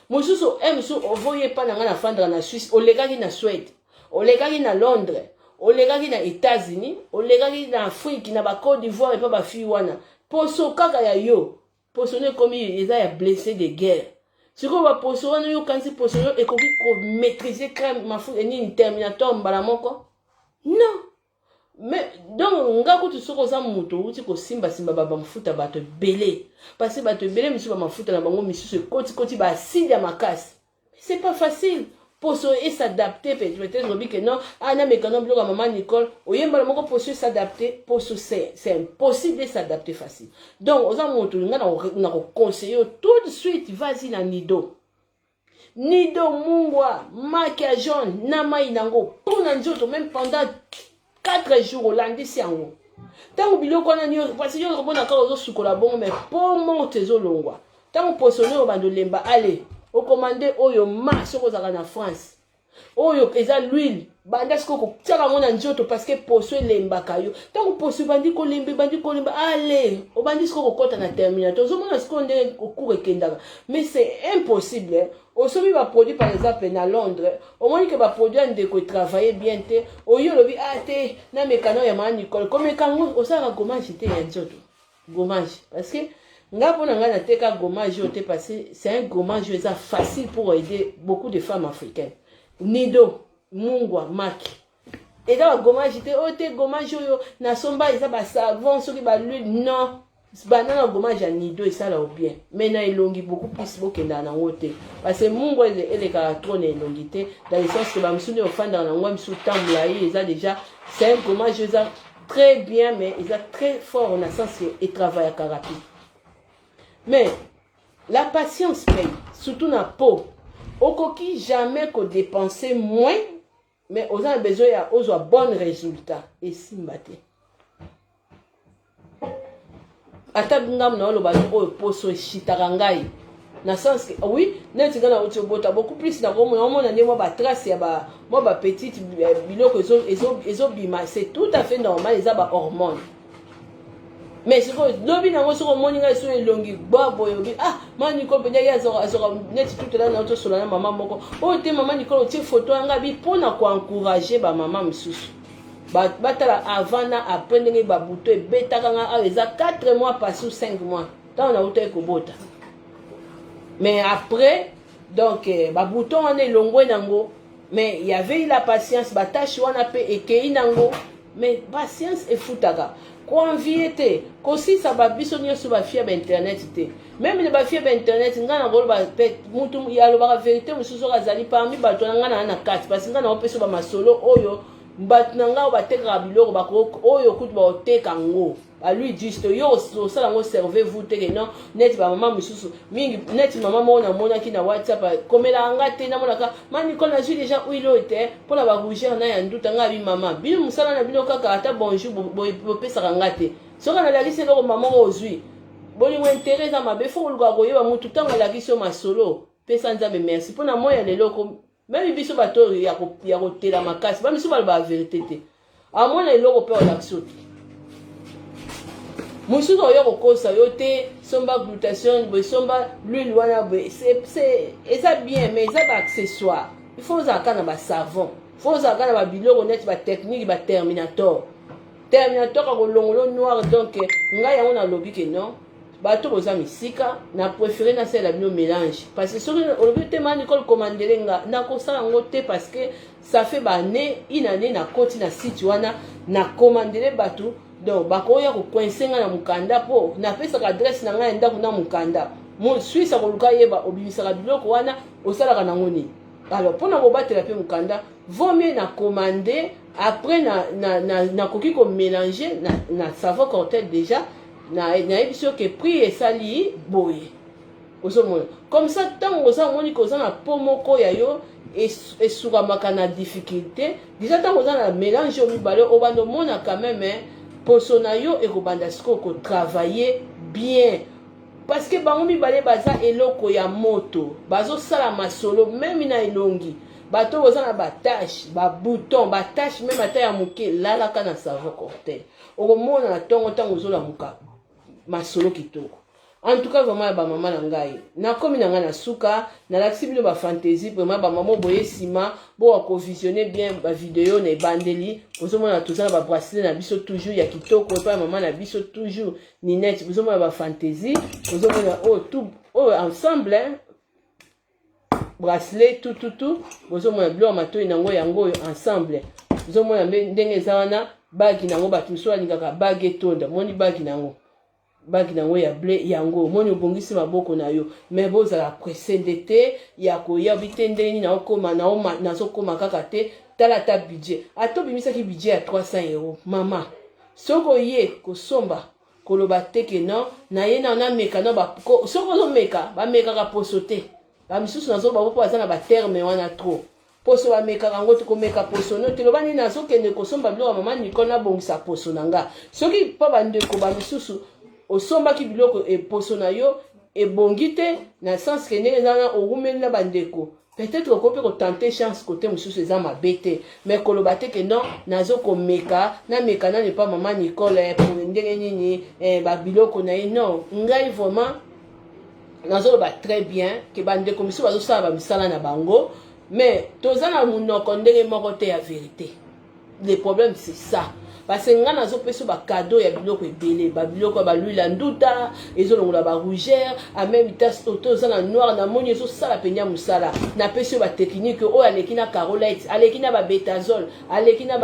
Speaker 1: mosusu? E mosusu ovoye epa na ngai, nafandaka na Suisse, olekaki na Suède, olekaki na Londres, olekaki na États-Unis, olekaki na Afrique, na bacôte d'Ivoire, epa bafille wana, poso kaka ya yo, poso no ekomi eza ya blessé de guerre. Sikoyo baposo wana, yokanisi poso yo ekoki komaîtriser crème, mafuta nini, terminator mbala moko? Non. Mais donc nga kutu, soki oza moto outi kosimbasimba bamafuta bato ebele, parce bato ebele misusu bamafuta na bango misusu ekotikoti baacide ya makasi, c'est pas facile poso es'adapter. Peut-être obi ke non, ah, nameka no biloko ya mama Nicole, oyembala moko poso es'adapter. Poso, c'est impossible es'adapter facile. Donc oza moto, nga na koconseiller yo tout de suite, vas-y na nido, nido, mungwa, maki ya jaune na mai nango mpona nzoto, même pendant 4 jours olandisi yango. Ntango biloko wana nyonso, parce yo okomona kaka ozosukola bongo, mais po morte ezolongwa. Ntango poso oyo bando olemba, ale okomande oyo ma, soki ozalaka na France, oyo eza l'huile, banda sikoyo kotiaka yango na nzoto, parce que poso elembaka yo. Ntango poso ebandi kolemba, ebandi kolemba, ale obandi sikoyo kokɔta na terminateur. Ozomona sikoyo ndenge cours ekendaka. Mais c'est impossible. Osomi baproduit, par exemple na Londres, omoni ke baproduit ya ndeko etravaille bien te, oyo olobi, ah te, nameka na ya mama Nicole. Komeka yango, osalaka gommage te ya nzoto, gommage, parce que nga, mpo na ngai, nateka gommage oyo te, parce que c'est un gommage oyo eza facile pour aider beaucoup de femmes africaines. Nido, mungwa, maki, eza bagommage te oyo te. Gommage oyo nasomba eza basavon, soki bahuile, non. Banda na gommage ya nido, esala o bien, mais na elongi beaucoup plus bokendaka nango te, parce que mungwa elekaka trop na elongi te, dans le sens que bamisusu nde ofandaka nango, misusu tambola ye. Eza déjà, c'est un gommage eza très bien, mais eza très fort na sens que etravaillaka rapide. Mais la patience paye, surtout na peau. Okoki jamais kodépenser moins, mais oza na besoin ya ozwa bon résultat, esimba te. Ata ngambo na oloba oyo poso eshitaka ngai na sens que oui, neti ngai nauti obota, beaucoup plus nakomona, omona nde mwa batrace ya mwa bapetite biloko ezobima, c'est tout à fait normal, eza bahormone. Mais sikoyo lobi nango, soki omoni ngai so elongi gba boye, obi, ah, mama Nicole mpenza ye azoka neti tutela na tosola na mama moko oyo te. Mama Nicole otie foto ya ngai bi mpona koencourager bamama mosusu batala avant na après, ndenge babuto ebetaka ngai awa. Eza 4 mois passé ou 5 mois ntango nautaki kobota, mais après donc babouton wana elongwe nango. Mais il y avait eu la patience, batache wana mpe ekei nango. Mais patience efutaka. Koenvie te, kosisa ba biso nyonso bafia ba internet te. Meme na bafia ba internet, ngai nakoloba pe mutu alobaka verite mosusu soki azali parmi bato na ngai na na kati, parce ngai nakopesa ba masolo oyo bato na ngai oyo batekaka biloko bako oyo kutu bakoteka yango balui juste yo osala yango servez vous te ke non neti bamama mosusu mingi neti mama moko namonaki na whatsapp komelaka nga te namonaka ma nicole nazwi déjà huile oyo te mpo na barougeur na ya nduta ngai abi mama bino mosala na bino kaka ata bonjour bopesaka nga te soki nalakisi eloko mama moko ozwi bolingo intere eza mabe fo koluka koyeba motu ntango alakisi yo masolo pesa nzambe merci mpo na moi ya lelo meme biso bato oyo ya kotela makasi bamisu balobaka verite te amona eloko mpe olakisi yo te mosusu oyo kokosa yo te somba glutation boye somba l'huile wana boye eza bien mais eza baaccessoire. Il faut ozalaka na basavon, faut ozalaka na babiloko neti batechnique baterminator terminator akolongolo noir. Donc ngai yango nalobi ke non, bato boza misika, na préféré nasalela bino mélange, parce que soki olobi te ma Nicole komandele nga, nakosala yango te, parce que ça fait baannée, une année nakoti na site wana, nakomandele bato. Donc bakoya kocoincer nga na mokanda mpo napesaka adresse na ngai ya ndako na mokanda. Suisse akoluka yeba obimisaka biloko wana, osalaka nango nini. Alors mpona kobatela mpe mokanda, vaut mieux na commande. Après nakoki komélanger na savon Cortel. Déjà nayebi soki prix esali boye, ozomona comme ça. Ntango oza omoni koza na po moko ya yo esukamaka na difficulté, déjà ntango oza na mélange oyo mibale, obanda omona quand même poso na yo ekobanda sikoyo kotravailler bien, parce que bango mibale baza eloko ya moto, bazosala masolo meme na elongi. Bato boza na batache, babouton, batache meme ata ya moke, lalaka na savon Cortel, okomona na ntongo ntango ozolamuka masolo kitoko. En tout cas vraiment ya bamama na ngai, nakomi na ngai na suka. Nalakisi bino bafantaisie. Vraiment bamama boye nsima boka kovisionner bien bavideo na ebandeli. Ozomona toza na babracelet na biso toujours ya kitoko epai ya mama na biso toujours Ninette. Bozomona bafantaisie, ozomona oyo tout oyo ensemble, hein? Bracelet tututu, bozomona biloko matoi nango yango oyo ensemble. Ozomona ndenge eza wana, bague nango. Bato mosusu balingaka bague etonda. Moni bague nango, bague nango ya bleu yango. Omoni obongisi maboko na yo. Mais bozala pressé nde te ya koya bi te ndenge nini naokoma, nazokoma kaka te. Tala ata budget, ata obimisaki budget ya 300 euro, mama, soki oye kosomba, koloba te ke non, naye na nameka no. Soki ozomeka, bamekaka poso te. Bamisusu nazoba mpo baza na baterme wana trop. Poso bamekaka yango te. Komeka poso no te. Loba nini, nazokende kosomba biloko ya mama Nicole, nabongisa poso na nga. Soki mpo bandeko bamisusu osombaki biloko, eposo na yo ebongi te na sens ke ndenge eza wana, owumeli na bandeko, peut-être okoki mpe kotenter chance kote mosusu, eza mabe te. Mais koloba te ke non, nazokomeka, nameka nani mpa mama Nicole ndenge nini babiloko na ye. Non, ngai vraiment nazoloba très bien ke bandeko misusu bazosala bamisala na bango, mais toza na monoko ndenge moko te ya vérité. Le problème, c'est ça, parce que nga nazopesa bacadeau ya biloko ebele, babiloko ya baluile ya nduta ezolongola barougeur, en même temps to oza na noir, namoni ezosala mpenza mosala. Napesi yo batechnique oyo aleki na carolite, aleki na babetazole, aleki na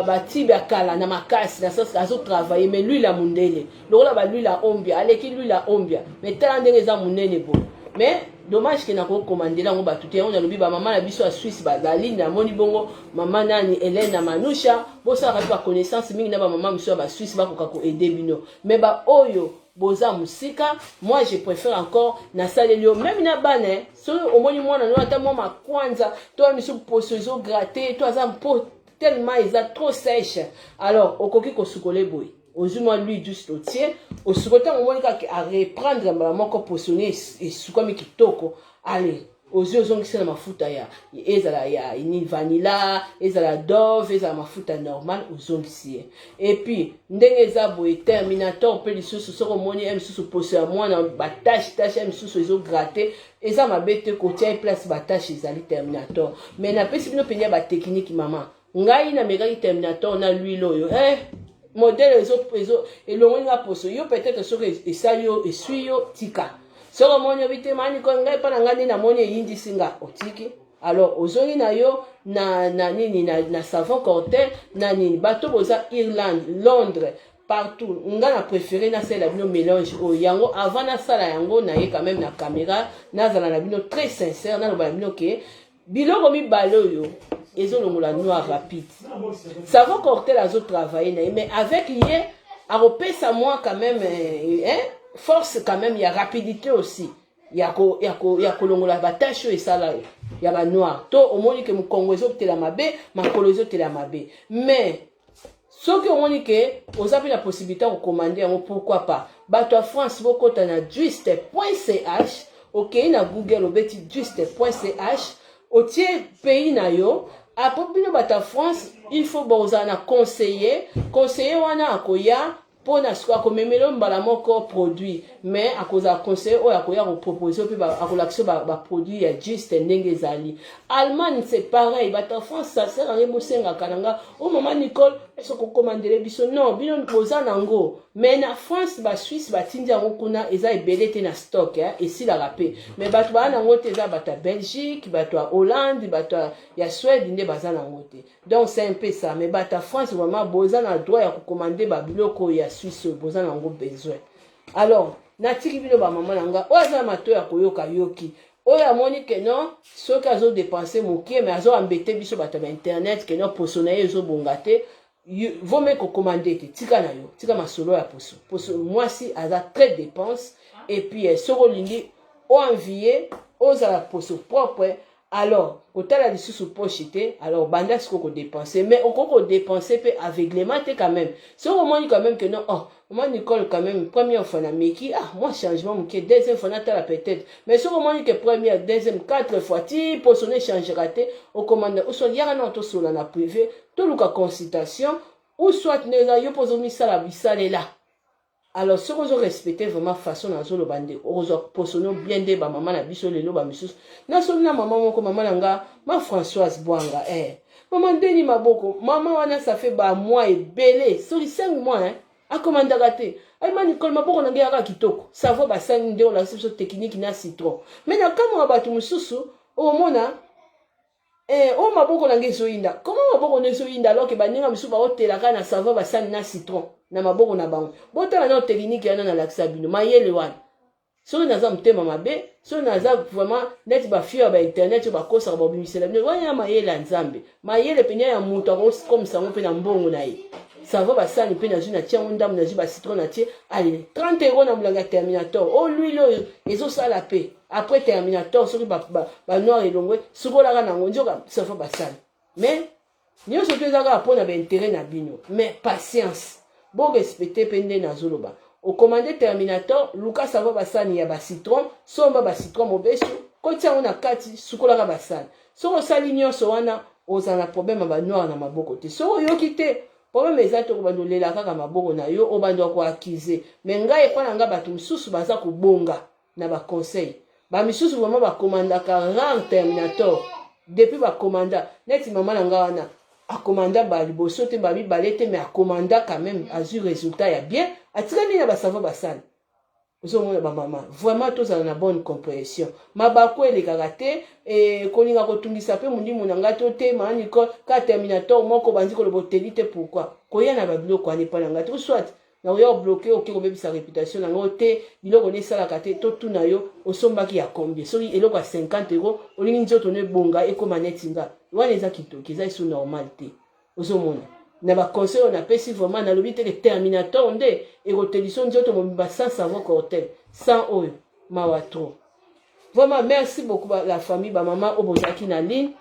Speaker 1: batibe ya kala na makasi na sens azotravailler. Mais l'huile ya mondele lokola baluile ya ombia, aleki l'huile ya ombia. Mais tala ndenge eza monene boye. Mais dommage ke nakokomandela yango bato te. Yango nalobi bamama na biso ya Suisse bazali, namoni bongo mama nani, Helene na Manusha, bosalaka mpe baconnaissance mingi na bamama mosusu ya basuisse, bakoka koaider bino. Mais baoyo boza mosika, moi je préfère encore nasaleli yo meme na bana. Soki omoni mwana no ata mwa makwanza to misu, poso ezogratter to aza mpo tellement eza trop sèche, alors okoki kosukola boye, ozwi mwa l'huile douce, otie, osuko. Ntango omoni kaka areprendre mbala moko, posone esukwami kitoko. Ale ozwi, ozongisi na mafuta ya ezala ya nini, vanilla, ezala Dove, ezala mafuta normal, ozongisi ye. Et puis ndenge eza boye, terminator mpe lisusu, soki omoni ye mosusu poso ya mwana batache tache ye mosusu ezogratter, eza mabe te kotia ye place batache ezali terminator. Mais napesi bino mpenza batechnique. Mama ngai namekaki terminator na l'huile oyo, modèle elongoli nga poso. Yo peut-être soki esali yo, eswi yo, tika. Soki omoni obi te mani ko ngai mpa na ngai nde namoni eyindisi nga, otiki. Alors ozongi na yo na nini, na savon Cortel na nini. Bato boza Irlande, Londres. Partout nga na préféré nasalela bino mélange oyo. Yango avant nasala yango, naye quand même na caméra, nazala na bino très sincère, naloba na bino ke biloko mibale oyo ezolongola noir rapide. Savon Cocktail azotravaille na ye, mais avec ye akopesa mwa quand même hein, force quand même ya rapidité aussi ya kolongola bataches oyo esala ya banoir. To omoni ke mokongo ezotela mabe, makolo ezotela mabe. Mais soki omoni ke oza mpe na possibilité ya kocommander yango, pourquoi pas? Bato ya France, bokɔta na juste.ch. Okei na Google, obeti juste.ch, otie pays na yo. Après, bino bato ya France, il faut bozala na conseiller. Conseiller wana akoya mpona sikoyo akomemela mbala moko produit, mais akozala conseiller oyo akoya kopropose mpe akolakisa baproduit ya Juste ndenge ezali. Allemagne, c'est pareil. Bato ya France, ça sert à rien bosengaka na nga: "O mama Nicole, eso kokomandele biso." Non, bino boza nango, mais na France, Basuisse batindi yango kuna, eza ebele te na stock, esilaka mpe. Mais bato baa nango te, eza bato ya Belgique, bato ya Hollande, bato ya Suède nde baza nango te. Donc c'est un peu ça. Mais bato ya France, vraiment, boza na droit ya kocommander babiloko ya Suisse oyo boza nango besoin. Alors natiki bino, bamama na nga oyo aza na matoi ya koyoka, yoki. Oyo amoni ke non, soki azodépenser moke, mais azoambete biso bato ya bainternet ke non, poso na ye ezobonga te, vome kocommander te. Tika na yo, tika masolo ya poso. Poso mwasi aza très dépense. Et puis soki olingi oenvie ozala poso propre, alors kotala lisusu poche te. Alors banda sikoyo kodépenser, mais okoki kodépenser mpe aveuglement te quand même. Soki omoni quand même que non, oh mama Nicole, quand même, première fois nameki, ah, moi changement moke, deuxième fois natala peut-être. Mais soki omoni ke première, deuxième, quatre fois ti poso no échangera te, okomanda soit yaka na tosola na privé, toluka consultation, ou soit nde eza yo mpo ozomisala bisalela. Alors soki ozorespecte vraiment façon nazoloba, nde okozwa poso no bien. Nde bamama na biso lelo bamisusu, nasoli na mama moko, mama na nga ma Françoise Bwanga, mama ndeni maboko. Mama wana, ça fait bamois ebele, soki 5 mois, hein, akomandaka te. Ayima: "Nicole, maboko na ngai yaka kitoko, savon basali nde olakisi biso technique na citron." Mais na kamwa ya bato mosusu, omona oyo maboko na ngai ezoyinda. Comment maboko no ezoyinda alors ke baninga mosusu baotelaka na savon basali na citron na maboko na bango? Botala na technique wana nalakisa bino, mayele wana. Soki naza motema mabe, soki naza vraiment neti bafio ya bainternet oyo bakosaka, babimisela bino wana ya mayele ya Nzambe, mayele pene ya moto akokomisa yango mpe na mbongo na ye. Savon basani mpe nazwi, natie yango ndambo, nazwi bacitron, natie, ale 30 euro na molangi ya Terminator. O l'huile oyo ezosala mpe après Terminator, soki banoir elongwe, sukolaka nango nzoka savon basani. Mais nyonso to eza kaka mpona baintérêt na bino. Mais patience, borespecte mpe nde nazoloba. Okomande Terminator, luka savon basani ya bacitron, somba bacitron mobesu, kotia yango na kati, sukolaka basani. Soki osali nyonso wana, ozala na problème ya banoir na maboko te. Soki oyoki te, problème eza te, okobanda olela kaka maboko na yo, obanda koaccuser. Mais ngai, epa na ngai, bato mosusu baza kobonga na baconseil. Bamisusu vraiment bakomandaka rare Terminator depuis bakomanda. Neti mama na ngai wana, akomanda baliboso te, bamibale te, mais akomanda quand même, azwi résultat ya bien, atikali na basavon basala. Ozomona, bamama, vraiment tozala na bonne compréhension. Mabaku elekaka te. Kolinga kotungisa mpe molimo na ngai to te. Mama Nicole, ka Terminator moko bandi koloba oteli te, pourquoi koya na babiloko wana epai na ngai te? Soit nakoya obloquer, oke kobebisa réputation na ngai te. Biloko nde esalaka te. Totuna yo, osombaki ya combien? Soki eloko ya 50 euro, olingi nzoto no ebonga, ekóma neti nga wana, eza kitoki, eza esu normal te. Ozomona na baconseil oyo napesi, vraiment nalobi te ke Terminator nde ekotelisa nzoto mobimba sans savon Cocktail, sans oyo, mawa trop vraiment. Merci beaucoup la famille, bamama oyo bozalaki na ligne,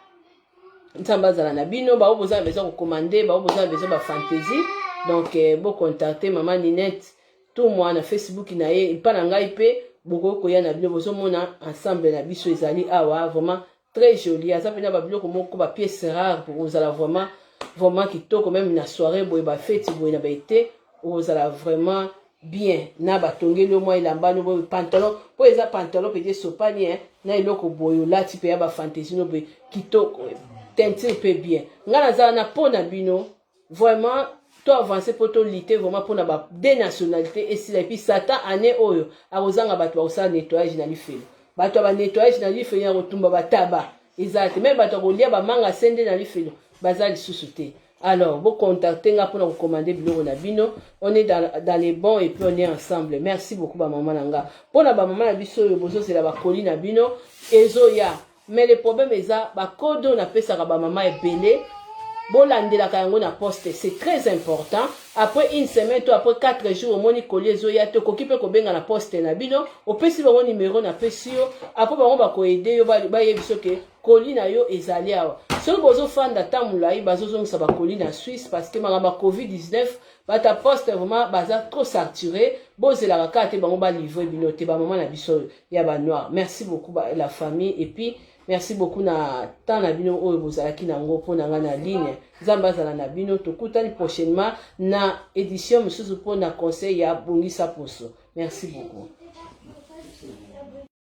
Speaker 1: Nzambe azala na bino. Bao boza na besoin kocommander, bao boza na besoin bafantaisie, donc bocontacte mama Ninette to moi na Facebook na ye. Epa na ngai mpe bokoki koya na bino. Bozomona ensemble na biso ezali awa, vraiment très joli. Aza mpena babiloko moko, bapièce rare, kozala vraiment vraiment kitoko. Même na soirée boye, bafeti boye, na baete, okozala vraiment bien na batongeli yo mwa elamba no boye, pantalon mpo eza pantalon pete esopani na eloko boye, olati mpe ya bafantaisie no boye kitoko, teinture mpe bien. Ngai nazala na mpo na bino vraiment to avance mpo tolutter vraiment mpona ba deux nationalité esila. Et puis Satan, année oyo akozanga bato bakosala nettoyage na lifelo. Bato ya banettoyage na lifelo ya kotumba bataba eza te. Même bato ya kolia bamanga sende na lifelo baza lisusu te. Alors bocontacte nga mpona kocommander biloko na bino. On est dans les bons et puis on est ensemble. Merci beaucoup, bamama na nga. Mpona bamama na biso oyo bozozela bacolis na bino, ezoya, mais le problème eza bacode oyo napesaka bamama ebele. Bolandelaka yango na poste, c'est très important. Après une semaine to après 4 jours, omoni colis ezoya te, okoki mpe kobenga na poste na bino, opesi bango numéro napesi yo. Après, bango bakoaider yo, bayebi soki colis na yo ezali awa. Soki bozofanda ta molai, bazozongisa bacolis na Suisse parce que makambo ya COVID-19, bato ya poste vraiment baza trop saturé. Bozelaka kaka te bango balivrer bino te, bamama na biso ya banoir. Merci beaucoup, la famille, et puis merci beaucoup na temps na bino oyo bozalaki nango mpo na ngai na ligne. Nzambe azala na bino. Tokutani prochainement na édition mosusu mpo na conseil ya bongisa poso. Merci beaucoup.